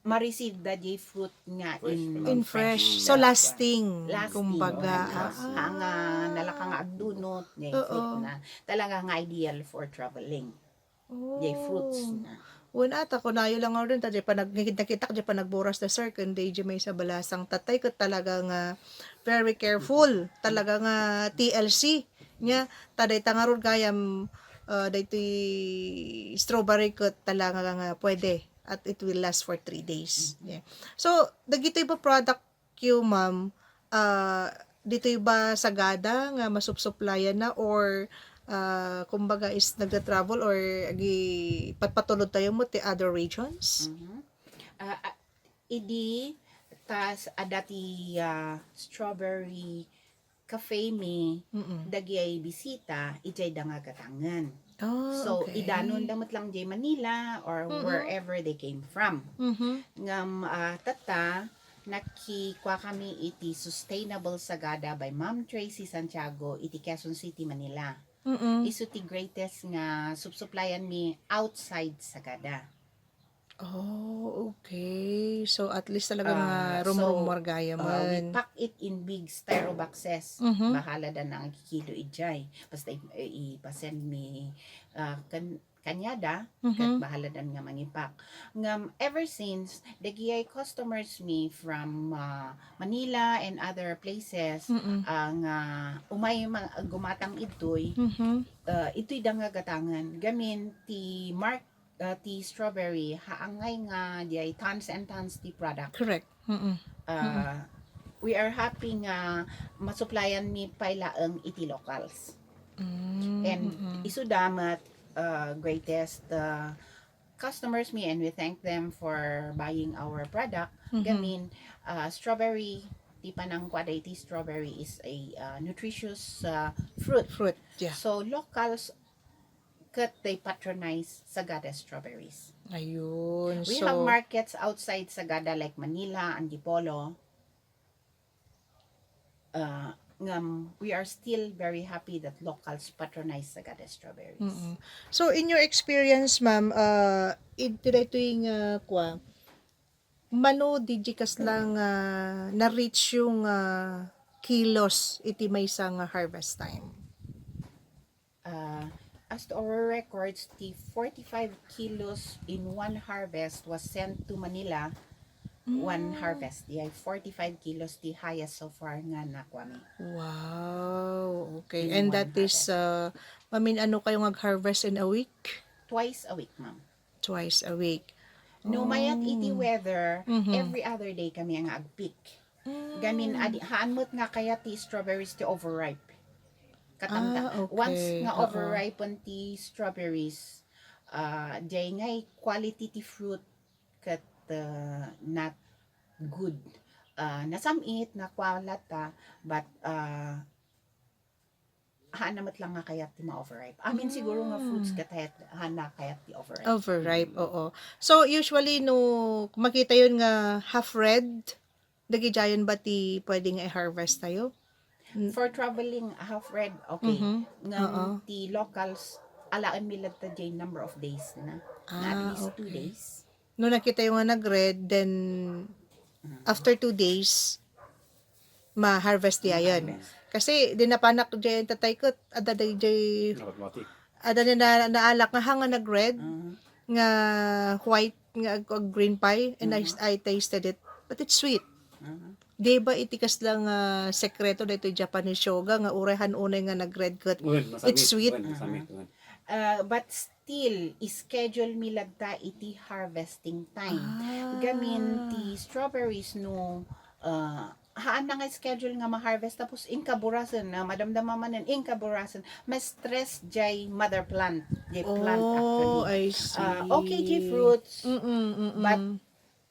ma-receive da jay fruit nga fresh in, in fresh. Fresh. So, yeah, lasting, lasting, kumbaga, oo, ah, lasting. Nga nalaka nga agdunot, jay fruit, oo, na talaga nga ideal for traveling. Jay fruits na. Wen, ata, kunayo lang nga rin, ta jay panag-, nakita-kitak, jay panagburas da, sir, ken di jay maysa balasang tatay, ket talaga nga very careful, talaga nga T L C. Nya, ta dayta ngarud gayam, ah, daytoy strawberry ket talaga nga pwede, at it will last for three days. Mm-hmm. Yeah. So, dagitoy ba product Q, ma'am, ah, ditoy ba Sagada nga masupsuplayan na or, ah, kumbaga is nagta-travel or agi patpatulod tayo mo ti other regions? Mhm. Ah, ah, idi tas adda ti, ah, strawberry cafe mi, mm-mm, dagiti bisita, idiay da nga gatangen. Ah, so, okay. Idanon da met lang jay Manila or, mm-mm, wherever they came from. Mhm. Ngem, ah, tatta, nakikua kami iti Sustainable Sagada by Ma'am Tracy Santiago iti Quezon City, Manila. Mm-mm. Isu ti greatest nga supsuplayan mi outside Sagada. Oh, okay. So, at least talaga nga Ah, so, rumrumor gayam ah, we man. pack it in big styro boxes. Mhm. Bahala da nang agkikilo idiay. Basta i-, i-, ipasend mi, ah, kan-, kaniada, ket Mhm. bahala dan nga mangipak. Ngem ever since, dagiay customers mi from, ah, Manila and other places, Mm-mm. ah, nga umay ma-, gumatang idtoy, Mhm. ah, idtoy da nga gatangen. Gamin ti mark-, ah, ti strawberry, haangay nga diay tons and tons ti product. Correct. Mm-mm. Ah, Mm-mm. we are happy nga masuplayan mi pay laeng iti locals. Mm, And mm-mm. isuda met, ah, greatest, ah, customers mi, and we thank them for buying our product. Mhm. Gamin, ah, strawberry, ti panangkuada iti strawberry is a, ah, nutritious, ah, fruit. Fruit, yeah. So, locals ket they patronize Sagada strawberries. Ayun, We have so markets outside Sagada like Manila, Antipolo. Uh, ngam, we are still very happy that locals patronize Sagada strawberries. Mm-mm. So, in your experience, ma'am, uh, iti daytoy nga, kua, mano diay kasla nga na-reach yung, ah, kilos iti maysa nga harvest time? Uh, as to our records, the forty-five kilos in one harvest was sent to Manila. One Mm. harvest, yeah, forty-five kilos, the highest so far nga nakuha mi. Wow, okay. In And one that is, harvest. Uh, mamin ano kayo nga harvest in a week? Twice a week, ma'am. Twice a week. No mayat iti Oh. weather, Mhm. every other day kami nga agpick. Mm. Gamin, adi, haan met nga kayat ti strawberries ti overripe. Katamta. Ah, okay. Once nga Oo. overripen ti strawberries, ah, diay ngay quality ti fruit ket, ah, not good. Ah, nasam-it, nakualat ta, but, ah, haan na met lang nga kayat ti ma-overripe. Amin siguro nga fruits Mm. ket hayat, haan na kayat ti overripe. Overripe, Mm. oo. So, usually, no, makita yun nga half red, dagidiayen ba ti pwede nga i-harvest tayo? Mm. For traveling, half red, okay. Mhm. Ngem Oo. ti locals, alaen mi latta diay number of days na. Nga at Ah, least two okay. days. No, nakita yung nga nag-red, then Mm. after two days, ma-harvest diayen. Ma-harvest. Kasi di napanak diay tatay ket adda diay Automatic. Adda na, na, naalak nga hanga nag-red, Mhm. nga white, nga ag-, ag-, green pie, and I, Mhm. I tasted it. But it's sweet. Mhm. Di ba iti kasla nga sekreto daytoy Japanese shoga nga uray han unay nga nag-red ket Wen, it's masamit, sweet? Wen, masamit, Mhm. wen. Ah, but still, schedule mi latta iti harvesting time. Ah. Gamin ti strawberries no, ah, haan na nga schedule nga ma-harvest tapos inka burasen, na madamdama manen, inka burasen. Ma-stress jay mother plant, jay plant Oh, actually. I Ah, okay jay see. fruits, Mm-mm, mm-mm. but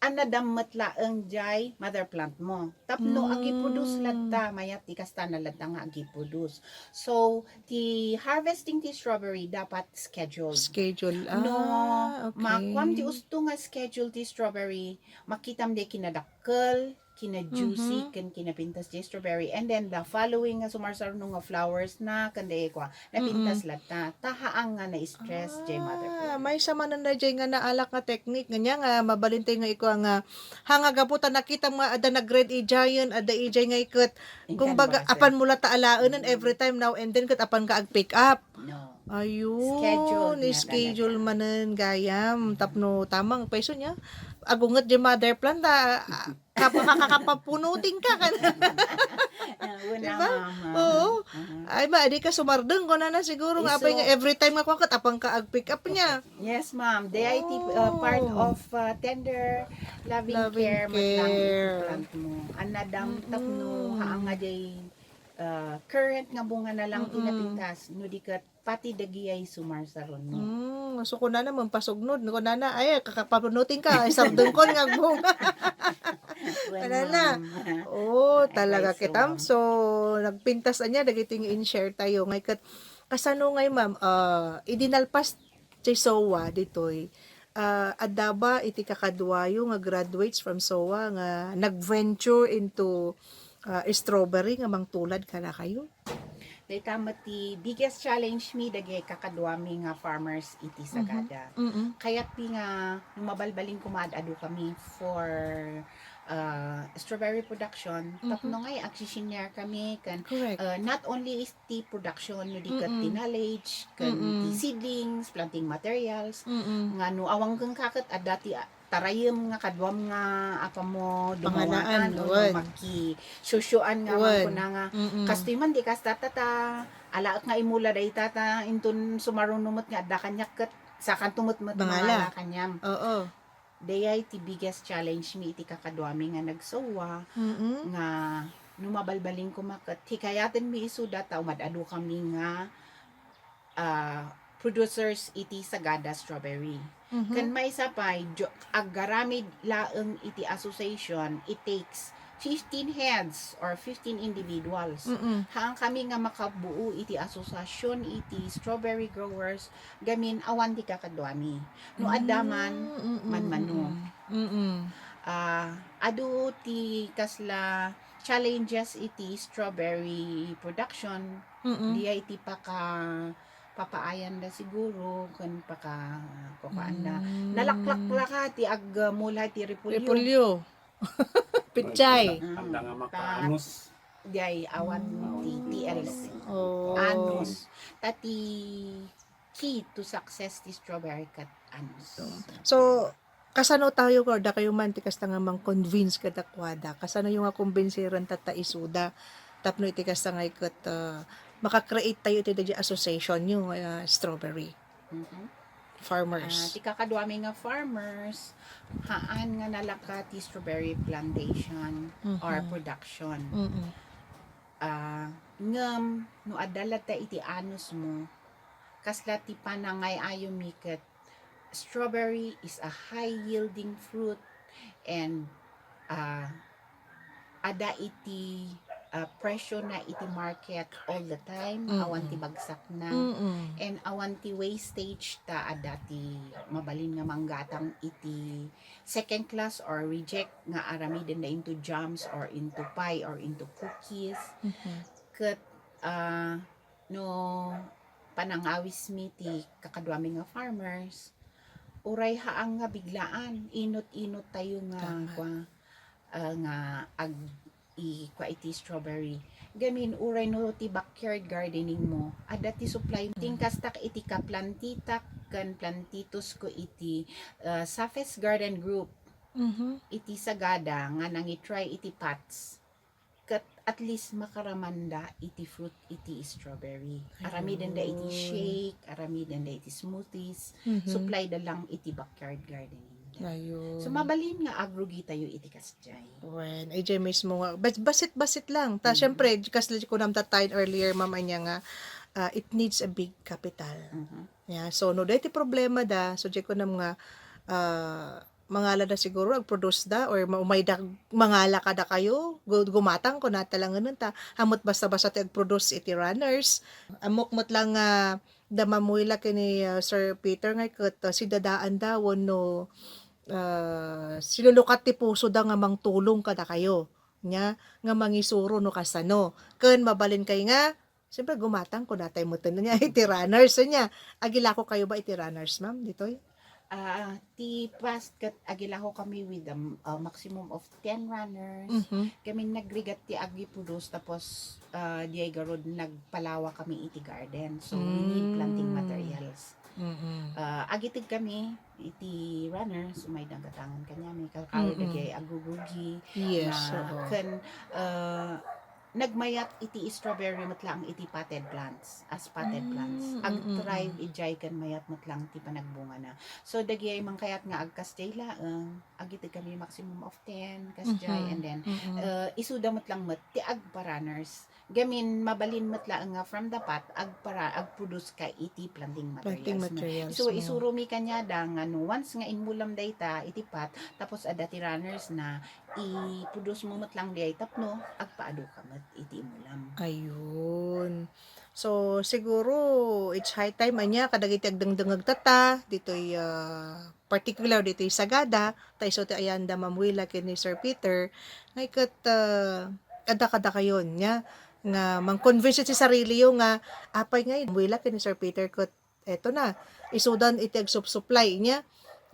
anadam met laeng jay mother plant mo. Tapno Mm. agi-produce latta, mayat ti kasta na latta nga agi-produce. So, ti harvesting ti strawberry dapat scheduled. Schedule. No, Ah, okay. makuam ti usto nga schedule ti strawberry, makitam diay kinadakkel, kina-juicy, Mhm. ken kinapintas diay strawberry. And then, the following nga sumarsaruno nga flowers na, ken diay kua, napintas Mm-mm. latta. Ta haang nga na-stress diay mother Ah, plant. Maysa manen daydiay nga naalak nga technique. Nga niya nga, mabalin tayo nga ikua nga, hanga gapu ta nakitam nga adda nag-red idiayen, adda idiay nga iket. Inkan Kumbaga, basen. apan mo latta alaenen Mm. every time now and then ket apan ka ag-pick up. No. Ayun, Scheduled nga schedule talaga. manen gayam. Mhm. Tapno tamang payso niya. Agunget di mother plant, ah, ah, kap-, makakapapunuting ka, kan-, Ah, wala, Diba? mama. Oo. Aha. Ay, ma, di ka sumardeng, kunana siguro nga, Iso. apay nga every time nga kuwan ket, apan ka ag-pick up niya. Yes, ma'am. Diay ti, uh, part Oh. of, uh, tender, loving Loving care, man lang iti care. plant mo. Anadam tapno, Mm-mm. haan nga diay, uh, current nga bunga na lang ti Mm-mm. napintas, no di ket pati dagiay sumarsaruno. Mm, so kunana, mampasugnod, kunana, ay, kakapanunuting ka, ay, sardengkon nga bunga. Wen, Kunana. ma'am. Oh, Ay, talaga payso, kitam. ma'am. So, nagpintas ania, dagiti nga in-share tayo. Ngay ket, kasano ngay, ma'am, ah, idi nalpas ti SOWA ditoy, ah, adda ba iti kakaduayo nga graduates from SOWA nga nag-venture into, ah, strawberry nga mangtulad kadakayo? Dayta met ti biggest challenge mi dagiti kakaduami nga farmers iti Sagada. Mm-mm. Kayat mi nga no mabalbalin koma ad-adu kami for, ah, strawberry production. Mhm. Tapno ngay agsishare kami ken, Correct. ah, not only is ti production no di ket ti Mm-mm. knowledge ken ti Mm-mm. seedlings, planting materials, Mm-mm. nga no awan kenka ket adda ti, ah, tarayem nga kaduam nga apamo Panganaan, dumawanan, o wen. Makisusuan nga Wen. Kuna nga, Mm-mm. kastoy man di kasta ta, ta, alaek nga imula dayta ta, inton sumaruno met nga adda kaniak ket sakanto met met Mangala. Mangala kaniam. Oo. Dayay ti biggest challenge mi iti kakaduami nga nagsawa, Mm-mm. nga no mabalbalin koma ket hikayaten mi isuda ta umad-adu kami nga, ah, producers iti Sagada strawberry. Mhm. Ken maysa pay, jo-, agaramid laeng iti association, it takes fifteen heads or fifteen individuals. Mm-mm. Haan kami nga makabuo iti asosiasion iti strawberry growers gamin awan ti kakaduami. No adda man, Mm, mm, manmano. Mm, mm. Ah, adu ti kasla challenges iti strawberry production. Mm-mm. Diay ti paka-, papaayanda siguro ken paka-, kukuanda. Mm. Nalaklaklaka ti agmula ti repolyo. Repolyo. Pechay. Mm. Anda nga makaanus. Diay awan ti T L C. Oh. Anus. Ta ti key to success ti strawberry ket anus. So, kasano tayo, or dakayo man ti kasta nga mang-convince kadakuada? Kasano yo nga kumbinsiren ta, ta isuda? Tapno iti kasta nga iket, ah, maka-create tayo iti daydi association yo nga, ah, strawberry Mhm. farmers. Ah, ti kakaduami nga farmers, haan nga nalaka ti strawberry plantation or Mhm. production. Mm-mm. Ah, ngem no adda latta iti anus mo, kasla ti panangay-ayo mi ket strawberry is a high yielding fruit and, ah, adda iti, ah, presyo na iti market all the time, awan ti Mm-mm. bagsak na, Mm-mm. and awan ti wastage ta adda ti mabalin nga manggatang iti second class or reject nga aramiden da into jams or into pie or into cookies. Mhm. Ket, ah, no panangawis mi ti kakaduami nga farmers, uray haan nga biglaan, inut-inut tayo nga Tama. kua, ah, nga ag-, i-, kua iti strawberry. Gamin, uray no ti backyard gardening mo, adda ti supply. Mm. Tingkastak iti kaplantitak ken plantitos ko iti, ah, Safes Garden Group. Mhm. Iti Sagada nga nangi-try iti pots. Ket at least makaramanda iti fruit iti strawberry. Ayun. Aramidenda iti shake, aramidenda iti smoothies, Mhm. supply da lang iti backyard gardening. Ayun. So, mabalin nga agrugi tayo iti kasjay. Wen, ay jay mismo nga. Bas-, basit-basit lang. Ta, Mhm. syempre, kas kunam ta tayo earlier, ma'am, anya nga, ah, it needs a big capital. Mhm. Yeah, so, no, dahil ti problema da, so, jay kunam nga, ah, mangala da siguro, ag-produce da, or ma-, umay da, mangala kada kayo, gu-, gumatang ko na talangan ta, hamot basta-basta ti ag-produce iti runners. Ammok met lang nga, da mamuila kini, ah, Sir Peter nga ket, ah, sidadaan da, wenno, ah, silulukat ti puso da nga mangtulong kada kayo. Nya, nga mangisuro no kasano. Ken mabalin kay nga, siyempre, gumatang ko natay mo iti runners. Nya, agilako kayo ba iti runners, ma'am, ditoy? Ah, ti past ket agilako kami with a, uh, maximum of ten runners. Mhm. Kami nagrigat ti agi-produce tapos, ah, diay garud nagpalawa kami iti garden. So, we need planting Mm. materials. Mm-mm. Ah, agiteg kami iti runners, umay nagatangan kaniami, kalkalo Mm-mm. dagiti agugugi, Yes, na oo. ken, ah, nagmayat iti strawberry met laeng iti potted plants, as potted plants. Mm, mm, Ag-thrive mm. Idiay ken mayat met laeng ti panagbungana. So, dagiti mangkayat nga agkasdiay laeng, agiteg kami maximum of ten, kasdiay, Mm-hmm. and then, Mm-mm. uh, isuda met laeng met ti agpa-runners. Gamin, mabalin met laeng nga from the pot, agpara-, ag-produce ka iti planting Planting materials mo. materials So, mo. Isuro mi kaniada nga no once nga inmulam dayta iti pot, tapos adda ti runners na, i-produce mo met lang diay tapno agpaadu ka met iti imulam. Ayun. So, siguro, it's high time, anya, kadagiti agdengdengeg tata, ditoy, ah, particular ditoy Sagada, ta isu ti ayanda Ma'am Willa ken ni Sir Peter, nga iket, ah, adda kadakayon, nya, nga mang-convince iti sariliyo nga apay ngay, muila ken ni Sir Peter ket eto na, isudan iti agsupsuplay niya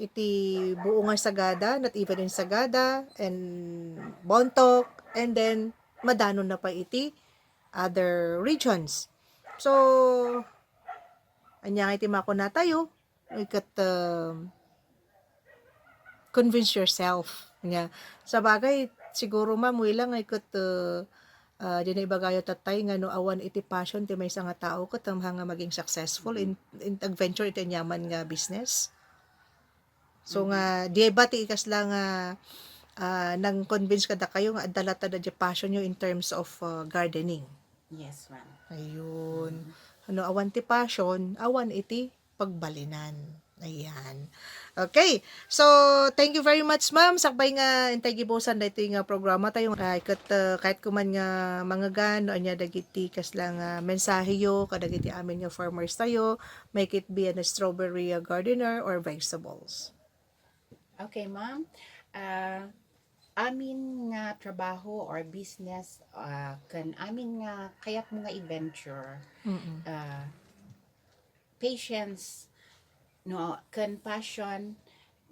iti buo nga sagada, not even in Sagada and Bontoc, and then madanonna pay iti other regions. So, ania nga iti makunatayo? Ket, um, convince yourself. Ania, sabagay, siguro, ma'am, muila nga ket, uh, uh, dina ibagayo tattay nga no awan iti passion ti maysa nga tao, ket amha nga maging successful in, in adventure iti aniaman nga business. So nga, di ba ti ikasla nga, ah, nang-convince kadakayo nga adda latta da di passion yo in terms of, ah, gardening? Yes, ma'am. Ayun. Ano, awan ti passion, awan iti pagbalinan. Ayan. Okay. So, thank you very much, ma'am. Sakbay nga intay gibusan daytoy nga programa tayo. Ay, ket, uh, kahit kuman nga mangagan, no, anya dagiti kasla nga mensahe yo kadagiti amin nga farmers tayo, make it be a strawberry, uh, gardener or vegetables. Okay, ma'am. Ah, amin nga trabaho or business, ah, ken amin nga kayatmo nga i-venture, Mm-mm. ah, patience, no, ken passion,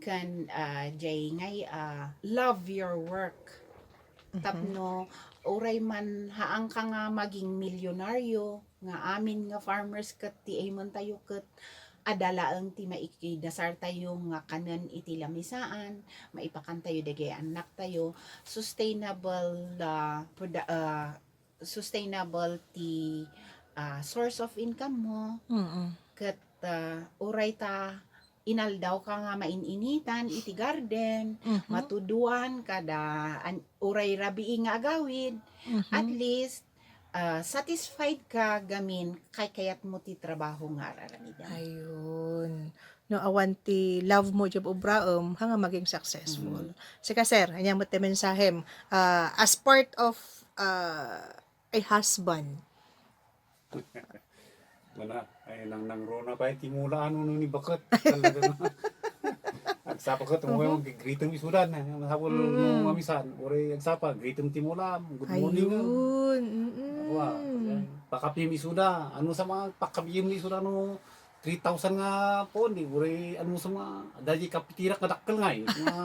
ken, ah, jay ngay, ah, love your work. Mhm. Tapno uray man haanka nga maging milyonaryo, nga amin nga farmers ket ti aimentayo ket adda laeng ti maikidasartayo nga kanen iti lamisaan, maipakantayo dagiti annaktayo, sustainable, ah, proda-, ah, sustainable ti, ah, source of income mo. Mm. Ket, ah, uray ta inaldawka nga main-initan iti garden, Mhm. matuduan kada an-, uray rabii nga agawid, Mhm. at least, ah, satisfied ka gamin kaykayatmo ti trabaho nga ar-aramidem. Ayun. No, awan ti love mo diay obraem, haan nga maging successful. Mm. Sika, sir, ania met ti mensahem, ah, as part of, ah, a husband? Wala. Ay, nang, nang Rona pay ti mula, ano, no, ni baket. Talaga na. Agsapa ket, Mhm. mo, gigritem isudan, eh. Masapul Mm. no mamisan, uray agsapa, gritem ti mula, good morning, ah. Ayun, mm. Awa, pakapim isuda, ano sa mga pakapim isuda, ano, three thousand nga poon, di, uray, ano sa mga, adda di kapitirak nga dakkel nga, eh. Mga,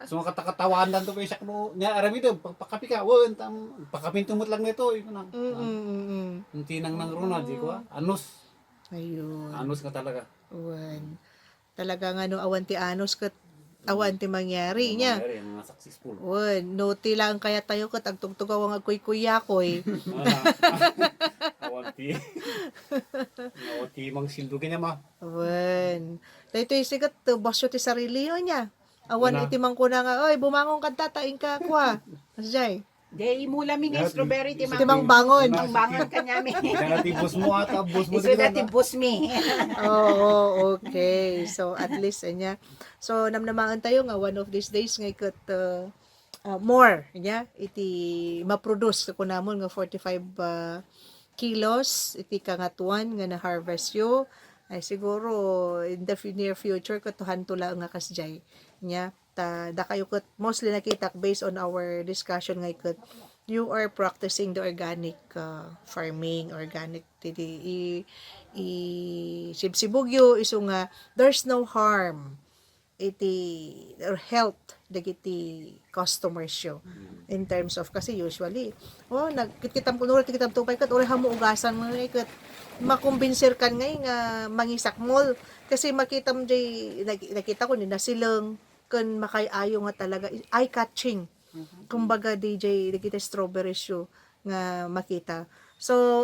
so, mga katakatawanan to, kaya siya, no, niya, aramid, eh, pag-, pakapika, wen, tam-, pakapinto met lang nito, eh, kunang. Mm, mm, mm. Ang tinang nang Rona, di ko, ah, anus. Ayun. Anus nga talaga. Wen. Talaga nga no awan ti anus ket awan ti mangyari, nia. Awan mangyari, mga successful. Wen, no ti laeng kayat tayo ket agtugtugaw nga agkuykuyakoy. Ah. Awan ti, awan ti mangsildo kanya, ma. Wen. Daytoy sikat, basyo ti sarili yo, nia. Awan Wala. iti mangkuna nga, "Oy, bumangon kadta, ta inka kua." Kasjay. Di, imula mi nga Dati, strawberry ti isu- mang-, Ti mangbangon. Ti mangbangon kanyami. Dati boss mo ata, boss mo Isu dati dati na. boss mi. Oo, okay. So, at least, anya. So, namnamaen tayo nga one of these days nga iket, uh, uh, more, anya, iti ma-produce, kunamon nga forty-five, uh, kilos, iti kangatuan nga na-harvest yo. Ay, siguro, in the fu-, near future, katuhanto laeng nga kasjay. Anya, ta dakayo ket mostly nakitak based on our discussion nga iket, you are practicing the organic, uh, farming, organic ti, ti i, i sibsibugyo, isu nga there's no harm iti or health dagiti customers yo. Mm. In terms of, kasi usually, oh, nagkitkitam kuno, kitatam to pay ket uray hammo ugasan ngay ket makumbinsir kan ngay nga mangisakmol. Kasi makitam jay, nag-, nakita ko ni nasileng, ken makaay-ayo nga talaga, eye-catching. Mhm. Kumbaga, D J, dagiti strawberries yo nga makita. So,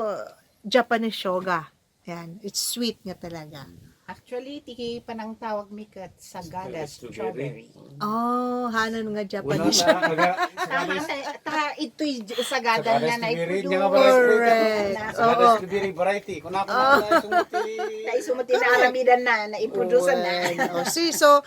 Japanese shoga. Yan, it's sweet nga talaga. Actually, ti panangtawag mi ket Sagada Sagada strawberry. strawberry. Oh, hanan nga Japanese. Wala ta, aga, Tama, Sagada ta, ta, ito'y Sagada Sagada nga strawberry, naiproduce. Niya nga variety. Correct. Sagada Oo. strawberry variety. Kung ako Oh. na, sumuti. Naisumuti na aramidan na, naiproduce na. Well, oh, see, so,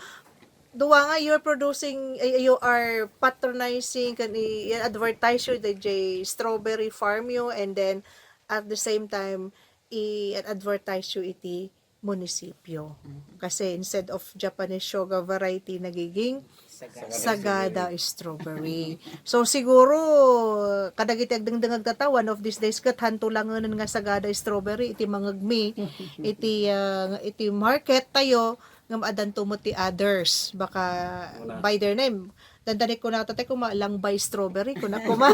duwa nga, you're producing, eh, you are patronizing, kan i-, i-advertise yo the J strawberry farm yo, and then at the same time, i-advertise yo iti munisipyo. Kasi instead of Japanese shoga variety, nagiging Sagada. Sagada strawberry. So, siguro, kadagiti agdengdengag tatta, one of these days, ket hanto langenen nga Sagada strawberry iti mangegmi, iti, ah, iti market tayo, ngem addanto met ti others. Baka Una. By their name. Dandanik ko na tatay ko, ma-, langbay strawberry, kuna kuma.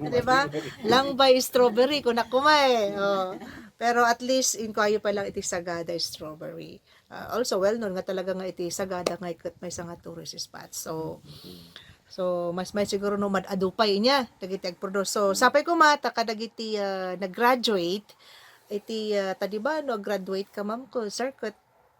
Di ba? Langbay strawberry, kuna kuma eh. Oh. Pero at least, inkuayo pa lang iti Sagada strawberry. Ah, also well known nga talaga nga iti Sagada nga iket maysa nga tourist spot. So, so mas may siguro no mad-adu pay inya dagiti agproduce. So, sapay ko mata kadagiti, ah, nag-graduate iti, ah, ta di ba no graduate ka, ma'am, ko, sir, ket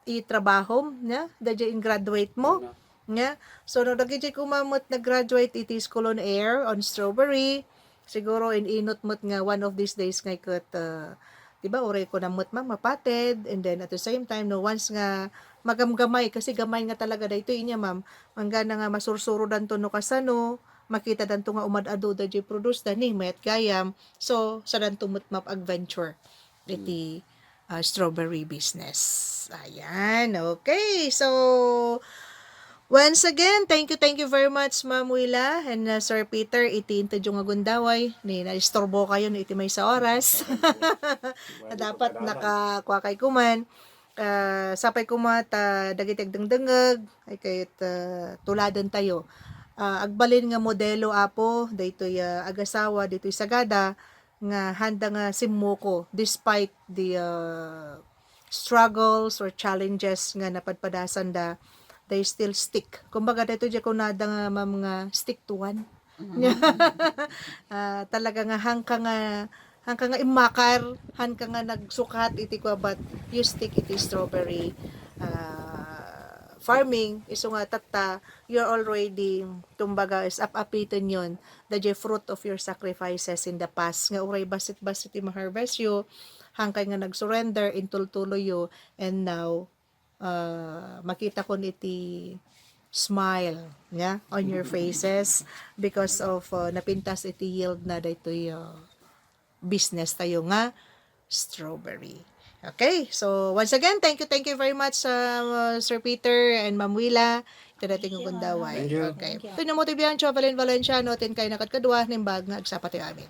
itrabahom, nia? Daydiay in-graduate mo? Una. Nia? So, no dagiti kuma met nag-graduate iti School on Air on Strawberry, siguro in-inut met nga one of these days nga iket, ah, di ba, uray kuna met, ma'am, mapated, and then at the same time, no, once nga magamgamay, kasi gamay nga talaga daytoy inya, ma'am, manggana nga masursurodanto no kasano, makitadanto nga umad-adu daydiay produce da ni mayat gayam. So, sadanto met mapag-venture iti, ah, strawberry business. Ayan, okay. So, once again, thank you, thank you very much, Ma'am Willa and, uh, Sir Peter, iti intedyo nga gundaway. Ni, naisturbo kayo no iti maysa oras. Dapat nakakua kay kuman. Ah, sapay kuma ta dagiti agdengdengeg, ay kayat, ah, tuladen tayo. Ah, agbalin nga modelo, Apo, daytoy, ah, agasawa, daytoy Sagada, nga handa nga simmuko despite the, uh, struggles or challenges nga napadpadasanda, they still stick. Kumbaga, daytoy diay kunada nga, ma'am, nga stick to one. Ah, talaga nga hangka nga, hangka nga immakar, hangka nga nagsukat iti kua, but you stick iti strawberry, ah, farming, isu nga tatta, you're already, kumbaga, is ap-apiten yon, the fruit of your sacrifices in the past, nga uray bassit-bassit ti ma-harvest yo, hangkay nga nag-surrender, intultuloy yo, and now, ah, makita kon iti smile, yeah, on your faces because of, ah, napintas iti yield na daytoy, ah, business tayo nga strawberry. Okay, so once again, thank you, thank you very much, uh, Sir Peter and Ma'am Willa. Iti daytoy nga gundaway. Thank you. Okay. Thank you. Ito na mo ti Biancho, Valen Valenciano, tin kayo nakadkadwa, nimbag nga agsapa ti amin.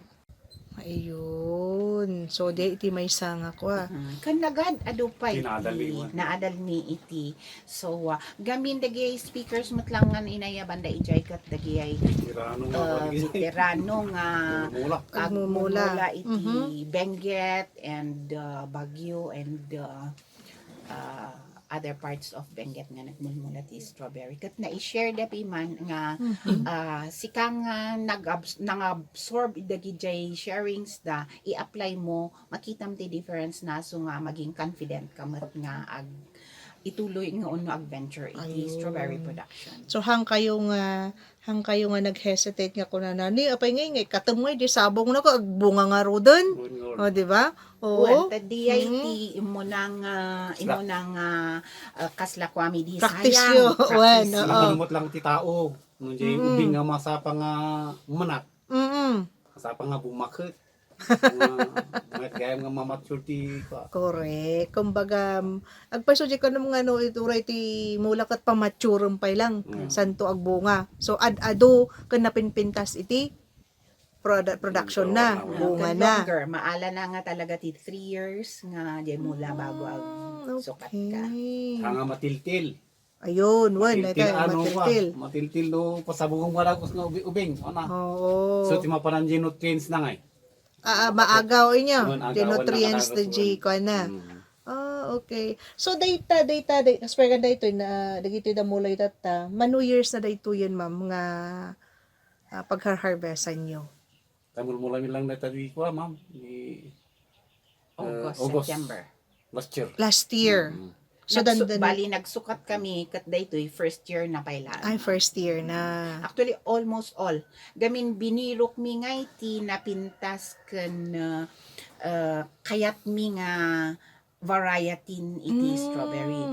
Ayun. So, di iti maysa nga kua. Mm. Kan nagad, adu pay Ti naadal mi iti, iwan. Naadal mi iti. So, ah, gamin dagiti speakers met lang nga inayaban da ijay ket dagiti, Veterano nga ah, pag-, veterano nga Mumula. Agmumula. Agmumula iti Mhm. Benguet and, ah, Baguio and, ah, ah, other parts of Benguet nga nagmulmula ti strawberry. Ket nai-share da piman nga, Mhm. ah, sika nga nag-abs-, nangabsorb dagijay sharings da, i-apply mo, makitam ti difference na, so nga maging confident ka met nga ag-, ituloy nga unno ag-venture iti Ayun. Strawberry production. So, hangkayo nga Hangkayo nga nag-hesitate nga kunana, "Ni, apay ngay, ngay, katem ngay, di sabong na ko, agbunga ngaruden." Bunga. O, di ba? Oo. Wen, ta di ay Mm. ti imo na nga, imo Sla- na nga, ah, kasla kuami di Practice sayang. Yo. Practice Wen, yo. oo. Nakalumot lang ti tao. No, di Mm. ubing nga masapa nga manat. Mm-mm. Masapa nga bumaket. Nga, mayat gayam nga mamature ti kua. Correct. Kumbaga, agpayso di ka naman nga, no, ituray ti mula ket pamature pay lang. Mm. Santo agbunga. So, ad-adu ken napinpintas iti produ-, production na, Ito, bunga Ken na. Longer, maala na nga talaga ti three years nga di mula bago ag Ah, sukat ka. okay. Nga matiltil. Ayun, wen, Matiltil, ito, ano, matiltil. Wa, matiltil no, pasabungan mo lang kus no ubi-, ubing, ano? Oo. So, ti mapanan di nutrients na ngay. Ah, ah, maagaw inyo. Yun, agawan na nutrients kanagas di wen. Kuan na. Mm. Ah, okay. So, dayta, dayta, day, as per kan daytoy na, dagitoy da mulay tatta, mano years na daytoy yun, ma'am, nga, ah, pagharharvestan nyo? Tamulmulami lang na tadi ko, ma'am. Di, August, eh, August. September. Last year. Last year. Mm. So, Nagsu-, dandan- bali, nagsukat kami ket daytoy first year na pay lang. Ay, first year na. Actually, almost all. Gamin binirok mi nga iti napintas ken, uh, uh, kayat mi nga variety iti Mm. strawberry.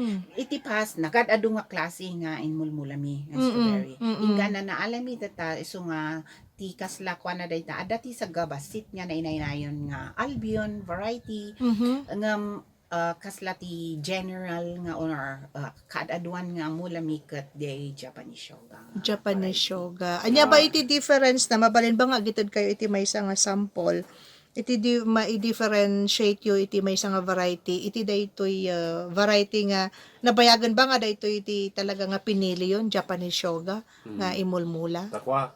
Iti past, nagad-adu nga klase nga inmulmulami nga Mm-mm. strawberry. Mm-mm. Inggana naalami tatta, isu nga ti kasla kuana dayta, adda ti sagabassit nga nainaynayon nga Albion variety. Mhm. Ngem, ah, kasla ti general nga or, ah, kaad-aduan nga mula mi ket diay Japanese shoga nga Japanese variety. Shoga. Ania ba Ah. iti difference na? Mabalin ba nga agited kayo iti maysa nga sample? Iti di, ma-differentiate yo iti maysa nga variety, iti daytoy, ah, variety nga nabayagen ba nga daytoy iti talaga nga pinili yon, Japanese shoga nga Hmm. imulmula? Ta kua,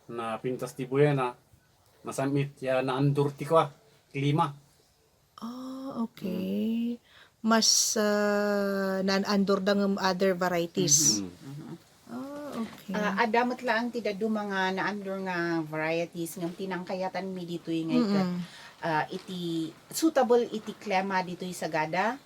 napintas ti buyana, nasam-it ya naandor ti kua, klima. Ah, okay. Mas, ah, naan-andor da ngem other varieties. Mhm. Mhm. Ah, okay. Ah, adda met laeng ti dadduma nga naandor nga varieties ngem ti nangkayatanmi ditoy nga iket, Mm-mm. ah, iti suitable iti klima ditoy Sagada,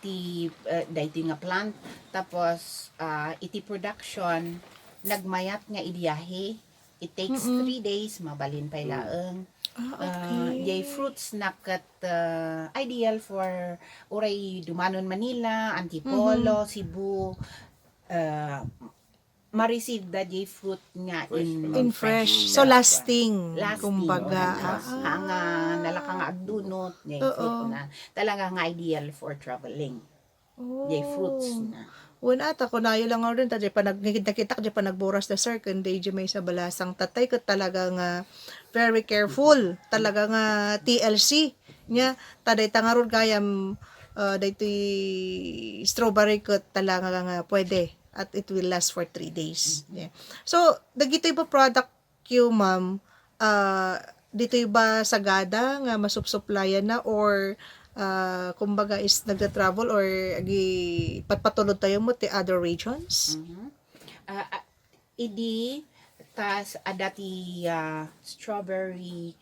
ti, ah, daytoy nga plant. Tapos, ah, iti production, nagmayat nga ibiyahe. It takes Mm-mm. three days, mabalin pay Mm. laeng. Ah, Ah, okay. Jay fruits na ket, ah, ideal for uray dumanon Manila, Antipolo, Mhm. Cebu, ah, ma-receive da jay fruit nga Fresh in pa lang. In fresh. Mm. So, Yeah. lasting, Lasting, kumbaga. Oh, ah, ah. Ang, ah, nalaka nga agdunot, jay Oo. fruit na. Talaga nga ideal for traveling. Jay fruits Oh. na. Wen, ata, kunayo lang nga rin, ta jay panag-, nakita-, nakita ko jay panagburas da, sir, ken day jay maysa balasang tatay, ket talaga nga very careful, talaga nga T L C. Nya, ta dayta ngarud gayam, ah, daytoy strawberry ket talaga nga pwede, at it will last for three days. Mhm. Yeah. So, dagitoy ba product you, ma'am, ah, ditoy ba Sagada nga masupsuplayan na or, ah, kumbaga is nagta-travel or agi-, patpatulod tayo mo ti other regions? Mhm. Ah, ah, idi tas adda ti, ah, strawberry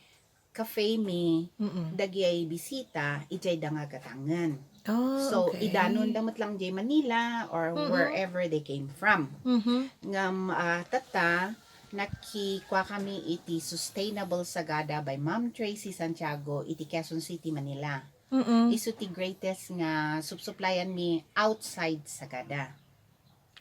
cafe mi, Mm-mm. dagiti bisita, idiay da nga gatangen. Ah, So, okay. idanonda met lang jay Manila or Mm-mm. wherever they came from. Mhm. Ngem, ah, tatta, nakikua kami iti Sustainable Sagada by Ma'am Tracy Santiago iti Quezon City, Manila. Mm-mm. Isu ti greatest nga supsuplayan mi outside Sagada.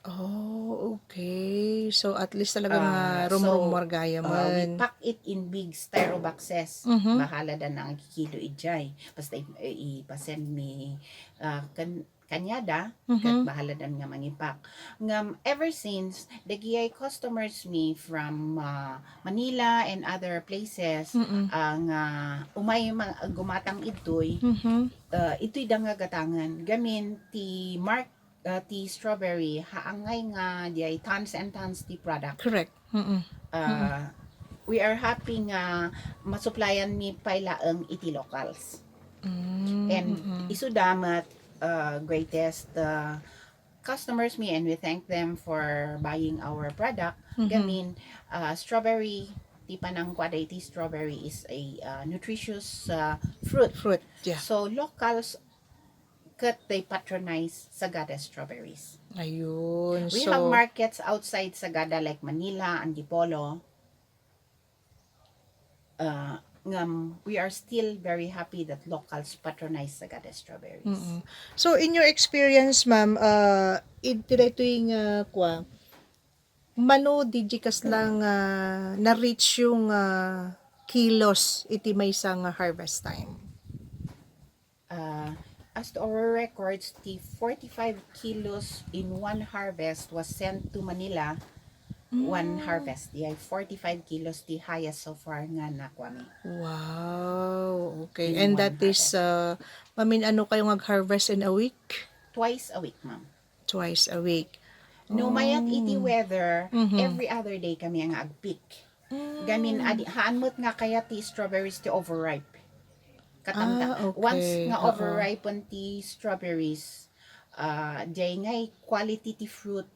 Oh, okay. So, at least talaga nga Ah, so, rumrumuar gayam ah, we man. pack it in big styro boxes. Mhm. Bahala da nang kilo idiay. Basta i-, i-, ipasend mi, ah, kan-, kaniada, ket Mhm. bahala da nga mangipak. Ngem, ever since, dagiti customers mi from, ah, Manila and other places, Mm-mm. ah, nga umay ma-, gumatang idtoy, Mhm. ah, idtoy da nga gatangen. Gamin ti mark ah, ti strawberry, haangay nga diay tons and tons ti product. Correct. Mm-mm. Ah, Mm-mm. we are happy nga masuplayan mi pay laeng iti locals. Mm, And mm-mm. isuda met, ah, greatest, ah, customers mi, and we thank them for buying our product. Mm-hmm. Gamin, ah, strawberry, ti panangkua daytoy strawberry is a, ah, nutritious, ah, fruit. Fruit, yeah. So, locals ket they patronize Sagada strawberries. Ayun. We So, have markets outside Sagada like Manila, Antipolo. Uh, ngam, we are still very happy that locals patronize Sagada strawberries. Mm-mm. So, in your experience, ma'am, uh, iti daytoy nga kua, mano diay kasla nga na-reach yung, ah, kilos iti maysa nga harvest time? Ah, as to our records, ti forty-five kilos in one harvest was sent to Manila. One Mm. harvest, yeah, forty-five kilos ti highest so far nga nakuami. Wow, okay. In And one that is, harvest. uh, mamin-ano kayo nga harvest in a week? Twice a week, ma'am. Twice a week. No mayat iti Oh. weather, Mhm. every other day kami nga agpick. Mm. Gamin, adi, haan met nga kayat ti strawberries ti overripe. Katangtang, Ah, once okay. nga Oo. overripen ti strawberries, ah, diay ngay quality ti fruit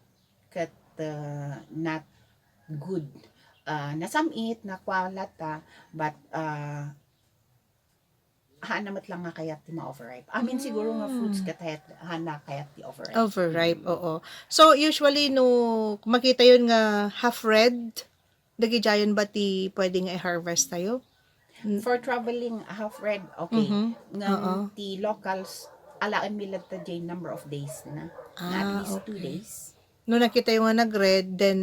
ket, ah, not good. Ah, nasam-it, nakualata, but, ah, haanna met lang nga kayat ti ma-overripe. Amin siguro nga fruits Mm. ket hayat, haanna kayat ti overripe. Overripe, Mm. oo. So, usually, no, makita yun nga half red, dagidiayen ba ti pwede nga i-harvest tayo? N- For traveling, half red, okay. Mhm. Ngem Oo. ti locals, alaen mi latta diay number of days na. Nga at Ah, least two okay. days. No nakita yo nga nag-red, then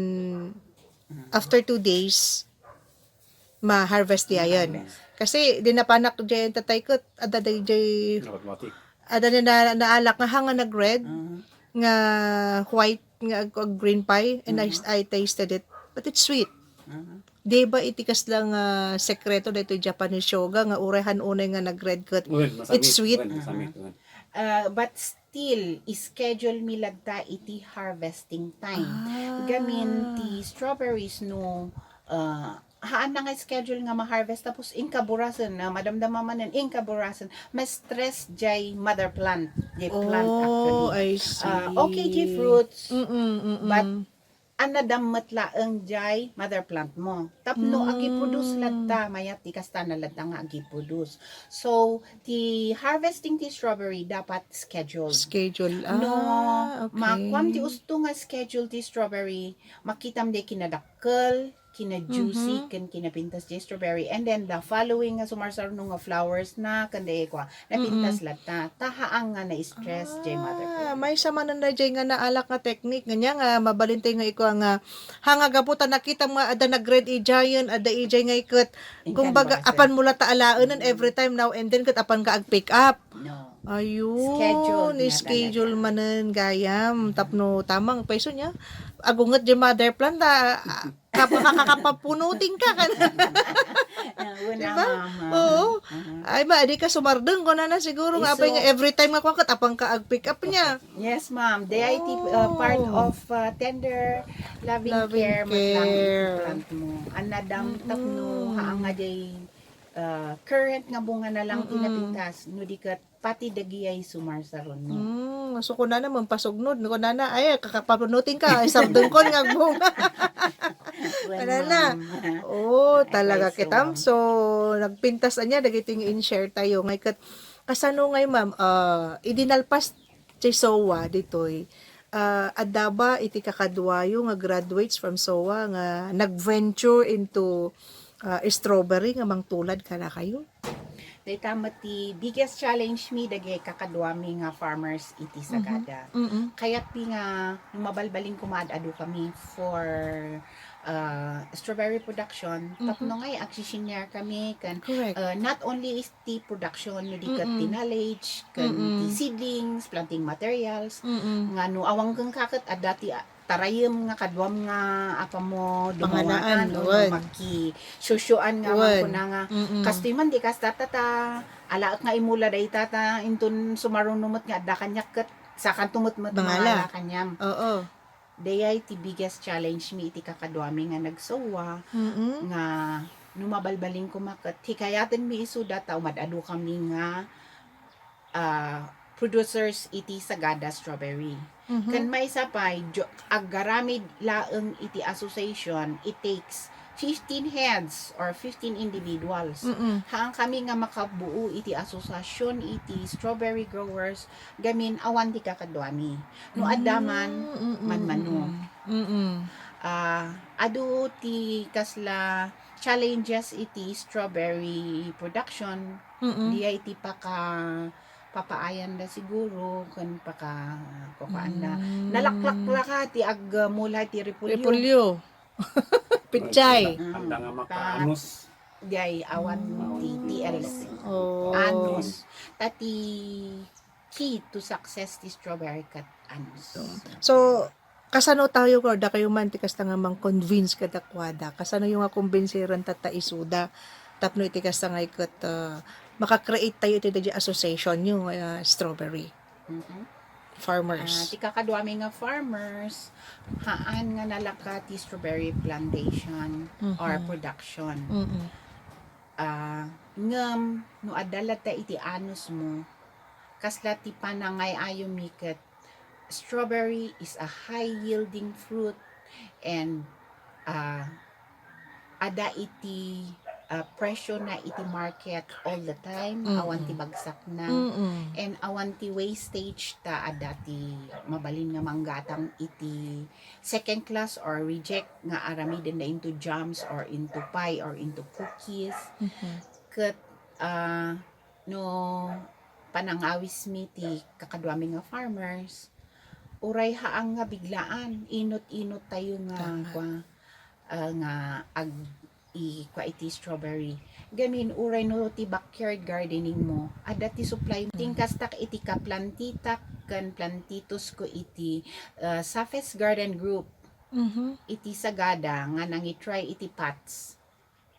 Mm. after two days, ma-harvest diayen. Ma-harvest. Kasi di napanak diay tatay ket adda diay Automatic. Adda na, na, naalak nga hanga nag-red, nga white, nga ag-, ag-, green pie, and I, I tasted it. But it's sweet. Di ba iti kasla nga sekreto daytoy Japanese shoga nga uray han unay nga nag-red ket Wen, it's masamit, sweet. Wen, masamit, wen. Ah, but still, schedule mi latta iti harvesting time. Ah. Gamin ti strawberries no, ah, haan na nga schedule nga ma-harvest tapos inka burasen, ah, madamdama manen, inka burasen, ma-stress jay mother plant, jay plant Oh, actually. I see. Ah, okay, jay fruits, Mm-mm, mm-mm. but anadam met laeng jay mother plant mo. Tapno Mm. agiproduce latta, mayat ti kasta na latta nga agiproduce. So, ti harvesting ti strawberry dapat scheduled. Schedule. No, Ah, okay. makuam ti usto nga schedule ti strawberry, makitam di kinadakkel, kina-juicy, Mhm. ken kinapintas di strawberry. And then, the following nga sumarsarno nga flowers na, ken di kua, napintas Mm-mm. latta. Ta haang nga na-stress, jay mother Ah, plant. Maysa manen dayjay nga naalak nga teknik. Nga niya nga, mabalin tayo nga ikua nga, ha nga gapu ta nakita mo nga adda nag-red ijayen, adda ijay nga iket. Inka Kumbaga, basen. apan mo latta alaenen Mm. every time now and then ket apan ka ag-pick up. No. Ayun, Scheduled nga schedule talaga. manen gayam. Mm. Tapno tamang peso niya. Agunget di mother plant, ah, ah, kap-, kakakapapunuting ka, kan. Ah, wala, Diba? mama. Oo. Aha. Ay, ma, di ka sumardeng, kunana siguro nga, Iso. apay nga, every time nga kuwan ka, tapang ka ag-pick up niya. Yes, ma'am. Di ay ti, uh, Oh. part of, uh, tender loving Loving care, man lang iti care. plant mo. Anadam tapno, Mm-mm. haan nga di, uh, current nga bunga na lang Mm-mm. tinapintas, no di ket pati dagiti ay sumarsaron mo. Mm, so kunana, mampasugnod, kunana, ay, kakapanuting ka, ay, sardengkon nga agbunga. Wen, Kunana. ma'am. Oh, Ay, talaga kay kitam. suwam. So, nagpintas ania, dagiti nga in-share tayo. Ngay ket, kasano ngay, ma'am, ah, idi nalpas ti SOA ditoy, ah, adda ba iti kakaduayo nga graduates from SOA nga nag-venture into, ah, strawberry nga mangtulad kadakayo? Dayta met ti biggest challenge mi dagiti kakaduami nga farmers iti Mhm. Sagada. Mm-mm. Kayatmi nga no mabalbalin koma ad-adu kami for, ah, strawberry production, Mhm. tapno ngay agsishare kami ken, Correct. ah, not only is ti production no di ket ti Mm-mm. knowledge ken ti Mm-mm. seedlings, planting materials, Mm-mm. nga no awan kenka ket adda ti, ah, tarayem nga kaduam nga apamo Panganaan, dumawanan o no wen. magkisyusyuan nga Wen. mangkuna nga, Mm-mm. "Kastoy man, di kasta ta, ta alaek nga imula dayta ta inton sumaruno met nga adda kaniak ket sakanto met met Mangala. mangala kaniam." Oo. Dayay ti biggest challenge mi iti kakaduami nga nag-SOA, Mm-mm. nga no mabalbalin koma ket hikayatenmi isuda ta umad-adu kami nga, ah, producers iti Sagada Strawberry. Mhm. Ken maysa pay, jo-, agaramid laeng iti association, it takes fifteen heads or fifteen individuals. Mm-mm. Haan kami nga makabuo iti asosiasion iti strawberry growers gamin awan ti kakaduami. No adda man, Mm, mm, manmano. Mm, mm. Ah, adu ti kasla challenges iti strawberry production. Mm. Diay ti paka-, papaayanda siguro ken paka-, kukuanda. Mm. Nalaklaklaka ti agmula ti repolyo. Repolyo. Pechay. Adda, adda nga makaanus. Diay awan ti T L C. Oh. Anus. Ta ti key to success ti strawberry ket anus. So, kasano tayo, or dakayo man ti kasta nga mang-convince kadakuada? Kasano yo nga kumbinsiren tatta isuda? Tapno iti kasta nga iket, ah, maka-create tayo iti daydi association yo nga, ah, strawberry Mhm. farmers. Ah, ti kakaduami nga farmers, haan nga nalaka ti strawberry plantation Mhm. or production. Mhm. Ah, ngem no adda latta iti anus mo, kasla ti panangay-ayomi ket strawberry is a high yielding fruit and, ah, adda iti, ah, presyo na iti market all the time, Mm-mm. awan ti bagsak na, Mm-mm. and awan ti wastage ta adda ti mabalin nga manggatang iti second class or reject nga aramiden da into jams or into pie or into cookies. Mhm. Ket, ah, no panangawismi ti kakaduami nga farmers, uray haan nga biglaan, inut-inut tayo nga, Tama. kua, ah, nga ag-, ti kua iti strawberry. Gamin, uray no ti backyard gardening mo, adda ti supply. Tingkastak iti kaplantitak ken plantitosko iti, ah, Safes Garden Group. Mhm. Iti Sagada nga nangi-try iti pots.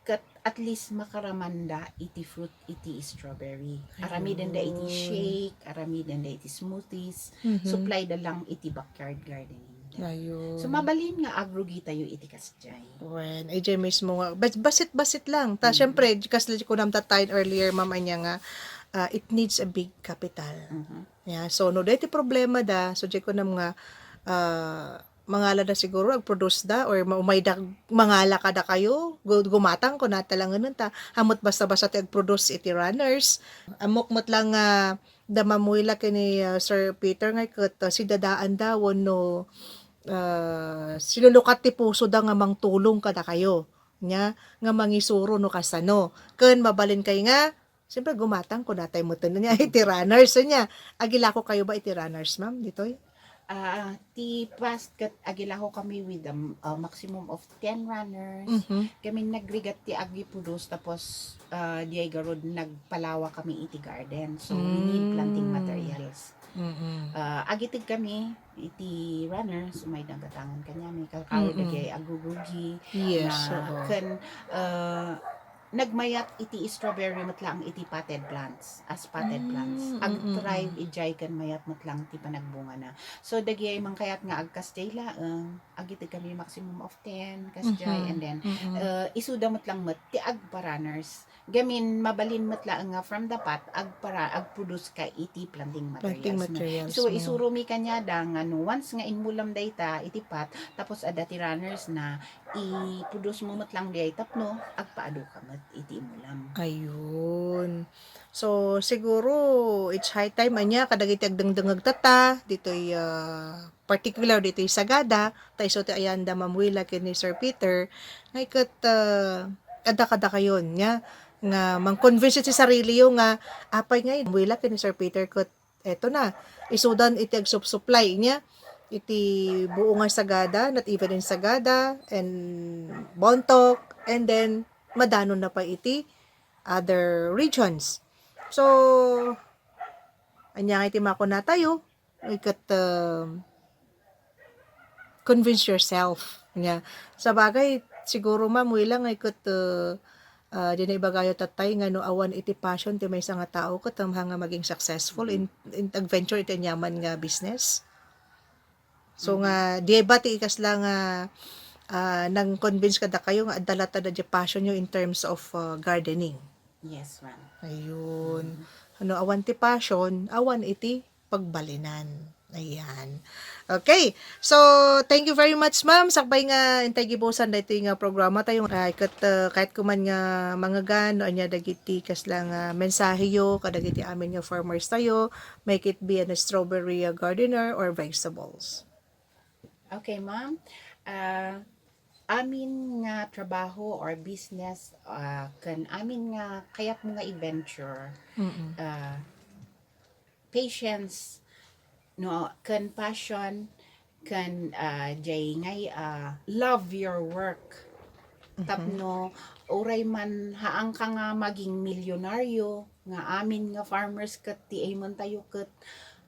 Ket at least makaramanda iti fruit iti strawberry. Aramidenda iti shake, aramidenda iti smoothies, supply da lang iti backyard gardening. Ayun. So, mabalin nga agrugi tayo iti kasjay. Wen, ay jay mismo nga, bas-, basit-basit lang. Ta, syempre, kas la kunam ta tayo earlier, ma'am, anya nga, ah, it needs a big capital. Mhm. Yeah, so, no, dahil ti problema da, so, jay kunam nga, ah, mangala da siguro, ag-produce da, or ma-, umayda, mangala kadakayo, gu-, gumatang ko na talangan ta, hamot basta-basta ti ag-produce iti runners. Ammok met lang nga, da mamuy la ken ni, ah, Sir Peter nga ket, ah, sidadaan da wenno, ah, silulukat ti puso da nga mangtulong kadakayo. Nya, nga mangisuro no kasano. Ken mabalin kay nga, siyempre, gumatang ko natay mo iti runners. So, nya, agilako kayo ba iti runners, ma'am, ditoy? Ah, ti past ket agilako kami with a, ah, maximum of ten runners. Mhm. Kami nagrigat ti agi-produce tapos, ah, diay garud nagpalawa kami iti garden. So, we need planting materials. Mm-mm. Ah, agiteg kami iti runners, umay nagatangan kanyami, kakawid dagiti agugugi, yes, na oo. Ken, ah, nagmayat iti strawberry met laeng iti potted plants, as potted plants. Mm, mm, mm. Ag-thrive idiay ken mayat met laeng ti panagbungana. So, dagiti mangkayat nga agkasdiay laeng, agiteg kami maximum of ten, kasdiay, mhm, and then, mm-mm, uh, isuda met lang met ti agpa-runners. Gamin, mabalin met laeng nga from the pot, agpara-, agproduce ka iti planting materials. Planting materials. So, isuromi kaniada nga no once nga inmulam dayta iti pot, tapos adda ti runners na, i-produce mo met lang diay tapno agpaadu ka met iti imulam. Ayun. So, siguro, it's high time, anya, kadagiti agdengdengeg tatta, ditoy, ah, particular ditoy Sagada, ta isu ti ayanda Ma'am Willa ken ni Sir Peter, nga iket, ah, adda kadakayon nga, nga mang-convince ti sariliyo nga, apay nga Ma'am Willa ken ni Sir Peter ket eto na, isudan iti agsupsuplay niya iti buo nga Sagada, not even in Sagada, and Bontoc, and then madanon na pa iti other regions. So, anya nga iti makunatayo, iket, um, convince yourself. Nya, sabagay, siguro, ma'am, Willa, nga iket, uh, uh, di na ibagayo tatay nga no awan iti passion ti maysa nga tao, ket amha nga maging successful in, in adventure iti aniaman nga business. So nga, di ba ti ikasla nga, ah, nang-convince kadakayo nga adda latta da di passion yo in terms of, ah, gardening? Yes, ma'am. Ayun. Mm. Ano, awan ti passion, awan iti pagbalinan. Ayan. Okay. So, thank you very much, ma'am. Sakbay nga intay gibusan daytoy nga programa tayo. Ay, ket, ah, kayat ko man nga mangagan, no, anya dagiti kasla nga mensahe yo kadagiti amin nga farmers tayo, make it be an strawberry, ah, gardener or vegetables. Okay, ma'am. Ah, amin nga trabaho or business, ah, ken amin nga kayat mo nga i-venture, mm-mm, ah, patience, no, ken passion, ken, ah, jay ngay, ah, love your work. Mhm. Tapno uray man haanka nga maging milyonaryo, nga amin nga farmers ket ti aymantayo ket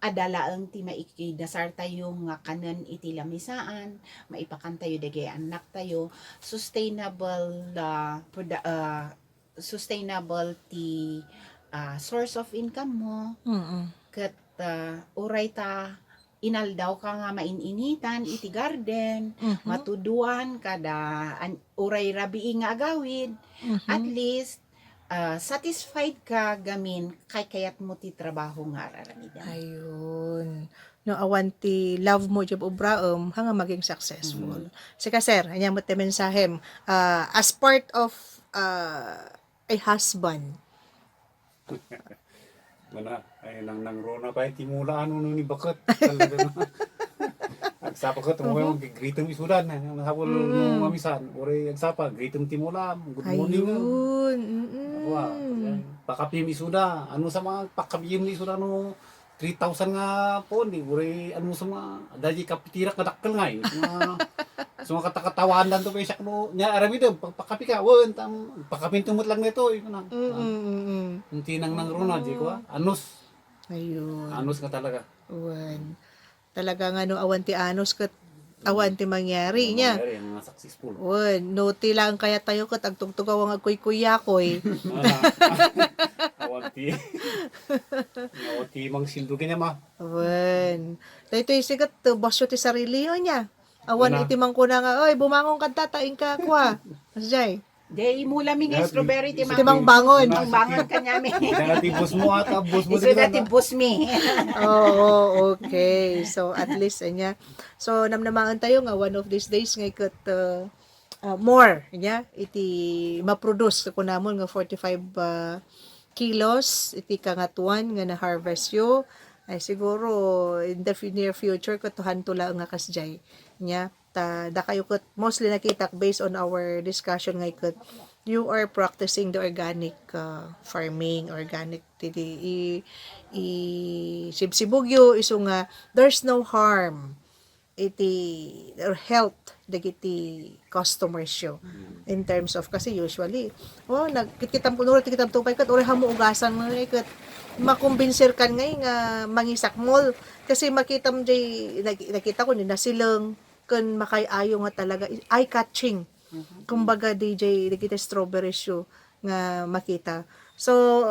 adda laeng ti maikidasartayo nga kanen iti lamisaan, maipakantayo dagiti annaktayo, sustainable, ah, produ-, ah, sustainable ti, ah, source of income mo. Mm. Ket, ah, uray ta inaldawka nga main-initan iti garden, mhm, matuduan kada an-, uray rabii nga agawid, mhm, at least, ah, satisfied ka gamin kaykayat mo ti trabaho nga ar-aramidem. Ayun. No, awan ti love mo, jay obraem, ha nga maging successful. Mm. Sika, sir, anya met ti mensahem, ah, as part of, ah, a husband? Mana, ay, nang, nang rona pa iti mula, ano, no, ni baket. Talaga na. Agsapa ket, mhm, mo, greeting isudan, eh. Masapul, mm, no, mamisan, uray agsapa, greeting ti mula, good morning, ah. Ayun, mm-mm. Awa, eh, pakapim isuda, ano sa mga pakapim isuda, no, three thousand nga puon, di, uray, ano, sa mga, dagiti kapitirak nga dakkel nga, eh. Sa mga, sa mga katakatawanan to, kaya siya, no, niya, aram ito, pagpakapi ka, wen, tam, pakapin tumot lang nito, eh, kuna. Mm, mm, mm. Ang tinang nang runa, di ko, ah, anus. Ayun. Anus nga talaga. Wen. Talaga nga no, awan ti anus ket awan ti mangyari, nya. Mangyari, ang mga successful. Wen, no, ti lang kaya tayo ket agtugtugaw nga agkuykuyakoy. Wala. Awan ti. Awan ti mangsildo kanya, ma. Wen. Daytoy sigat, uh, basyo ti sarili yo, nya. Awan iti mangkuna nga, "Oy, bumangon kadta, ta inka kua." Asjay. Jay, imula mi nga strawberry ti mang-, ti mangbangon. Mangbangon kaniami. Dala ti boss mo ata, boss mo. Isu dati boss mi. Oo, okay. So, at least, anya. So, namnamaen tayo nga one of these days nga iket, uh, uh, more, nya, iti maproduce, kunamon nga forty-five, uh, kilos, iti kangatuan nga na-harvest yo. Ay, siguro, in the fu-, near future, ket hanto laeng nga kasjay. Nya, ta, dakayo ket mostly nakitak based on our discussion nga iket, you are practicing the organic, uh, farming, organic ti, ti, i, i, sibsibugyo, isu nga there's no harm iti, or health dagiti customers yo. Mm. In terms of, kasi usually, oh, nagkitkitam kuno, kitam tupay ket, uray hamo ugasan nga ket makumbinsir kan ngay nga mangisakmol. Kasi makitam jay, nag-, nakita ko ni nasileng, ken makay-ayo nga talaga, eye-catching. Mhm. Kumbaga, D J, dagiti strawberries yo nga makita. So,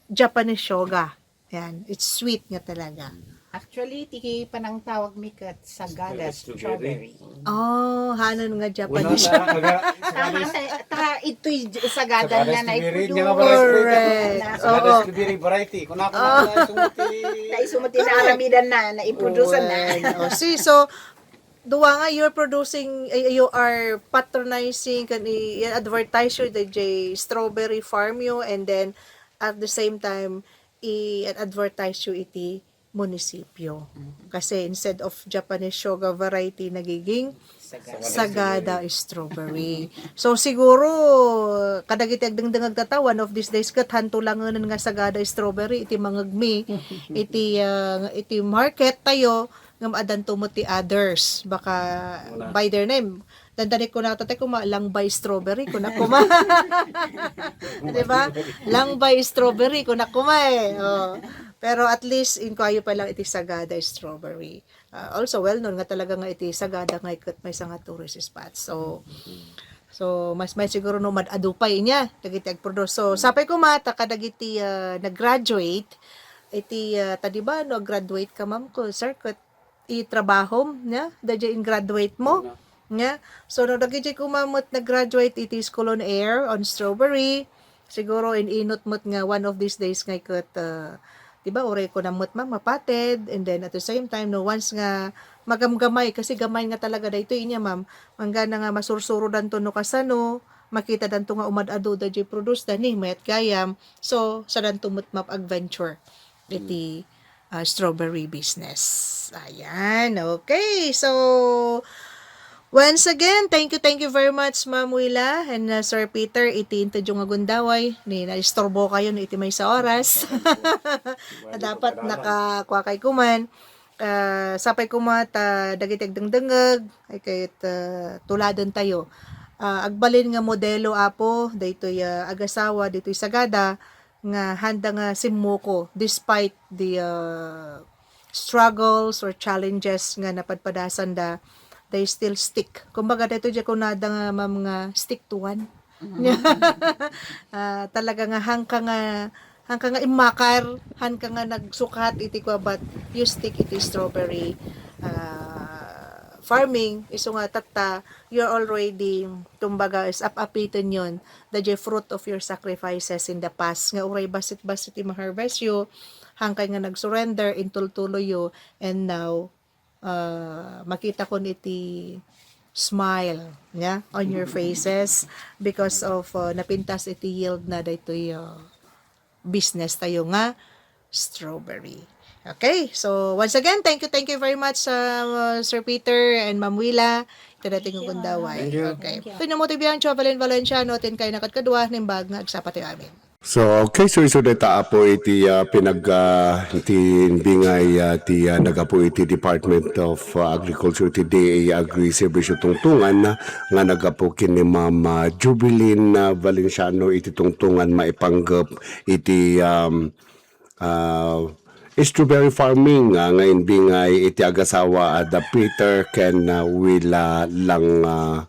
Japanese shoga. Yan, it's sweet nga talaga. Actually, ti panangtawag mi ket Sagada strawberry. Strawberry. Oh, hanan nga Japanese. Una, ta, aga, ta, ta, ito'y Sagada nga naiproduce. Correct. Sagada strawberry variety. Kuna, kuna, kuna, isumuti. Ta isumuti na aramidan na, naiproduce na. Oh, see, so, dua nga, you're producing, eh, you are patronizing, kan i-, i-advertise yo the J strawberry farm yo, and then at the same time, i-advertise yo iti munisipyo. Mhm. Kasi instead of Japanese shoga variety, nagiging Sagada. Sagada strawberry. So, siguro, kadagiti agdengdengeg tata, one of these days, ket hanto langenen nga Sagada strawberry, iti mangegmi, iti, ah, iti market tayo, ngem addanto met ti others. Baka by their name. Dandanik ko na, tatay ko, ma-, langbay strawberry, kuna kuma. Di ba? Langbay strawberry, kuna kuma eh. Oh. Pero at least, inkuayo pa lang iti Sagada strawberry. Ah, also, well known nga talaga nga iti Sagada nga iket maysa nga tourist spot. So, so, mas may siguro no mad-adu pay inya, dagiti agproduce. So, sapay kuma, ta kadagiti, ah, nag-graduate, iti, ah, ta di ba, no, graduate ka, ma'am, ko, sir, ket itrabahom, nya? Daydiay in-graduate mo? Nya? So, no, dagiti kuma met nag-graduate iti School on Air on Strawberry, siguro in-inut met nga one of these days nga iket, ah, di ba, uray ko na met, ma'am, mapatid, and then at the same time, no, once nga magamgamay, kasi gamay nga talaga daytoy inya, ma'am, manggana nga masursurodanto no kasano, makitadanto nga umad-adu daydiay produce da ni mayat gayam, so, sadanto met map-adventure iti, ah, strawberry business. Ayan, okay. So, once again, thank you, thank you very much, Ma'am Willa and, uh, Sir Peter, iti intedyo nga gundaway, ni naisturbo kayo no iti maysa oras. Dapat nakakuakay kuman. Ah, sapay kuma ta dagiti agdengdengeg, ay kayat, ah, tuladen tayo. Ah, agbalin nga modelo, Apo, daytoy, ah, agasawa, daytoy Sagada, nga handa nga simmuko despite the, uh, struggles or challenges nga napadpadasanda, they still stick. Kumbaga, daytoy diay kunada nga, ma'am, nga stick to one. Mhm. Ah, talaga nga hangka nga, hangka nga immakar, hangka nga nagsukat iti kua, but you stick iti strawberry, ah, farming, isu nga tatta, you're already, kumbaga, is ap-apiten yon the fruit of your sacrifices in the past, nga uray bassit-bassit ti ma-harvest yo, hangkay nga nag-surrender, intultuloy yo, and now, uh, makita kon iti smile, yeah, on your faces because of, uh, napintas iti yield na daytoy, uh, business tayo nga strawberry. Okay, so once again, thank you, thank you very much, uh, Sir Peter and Ma'am Willa. Ita daytoy nga gundaway. Thank you. Okay. Thank you. Ito na mo ti Biancho, Valen Valenciano, tin kayo nakadkadwa, nimbag nga agsapa ti amin. So, okay, so isu dayta, Apo, iti, ah, pinag, ah, iti imbingay, ah, ti, ah, nagapu iti Department of, ah, Agriculture, iti D A Agri Servicio Tungtungan, ah, nga nagapu ken ni Ma'am, ah, Jubilin, ah, Valenciano iti Tungtungan maipanggep iti, um, ah, strawberry farming, ah, nga imbingay iti agasawa a da Peter ken, ah, Willa Lang, ah,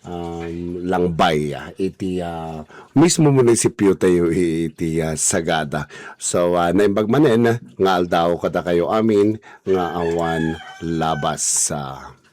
um, Langbay, ah, iti, ah, mismo munisipyo tayo iti, ah, Sagada. So, ah, naimbag manen nga aldaw kadakayo amin nga awan labas. Ah.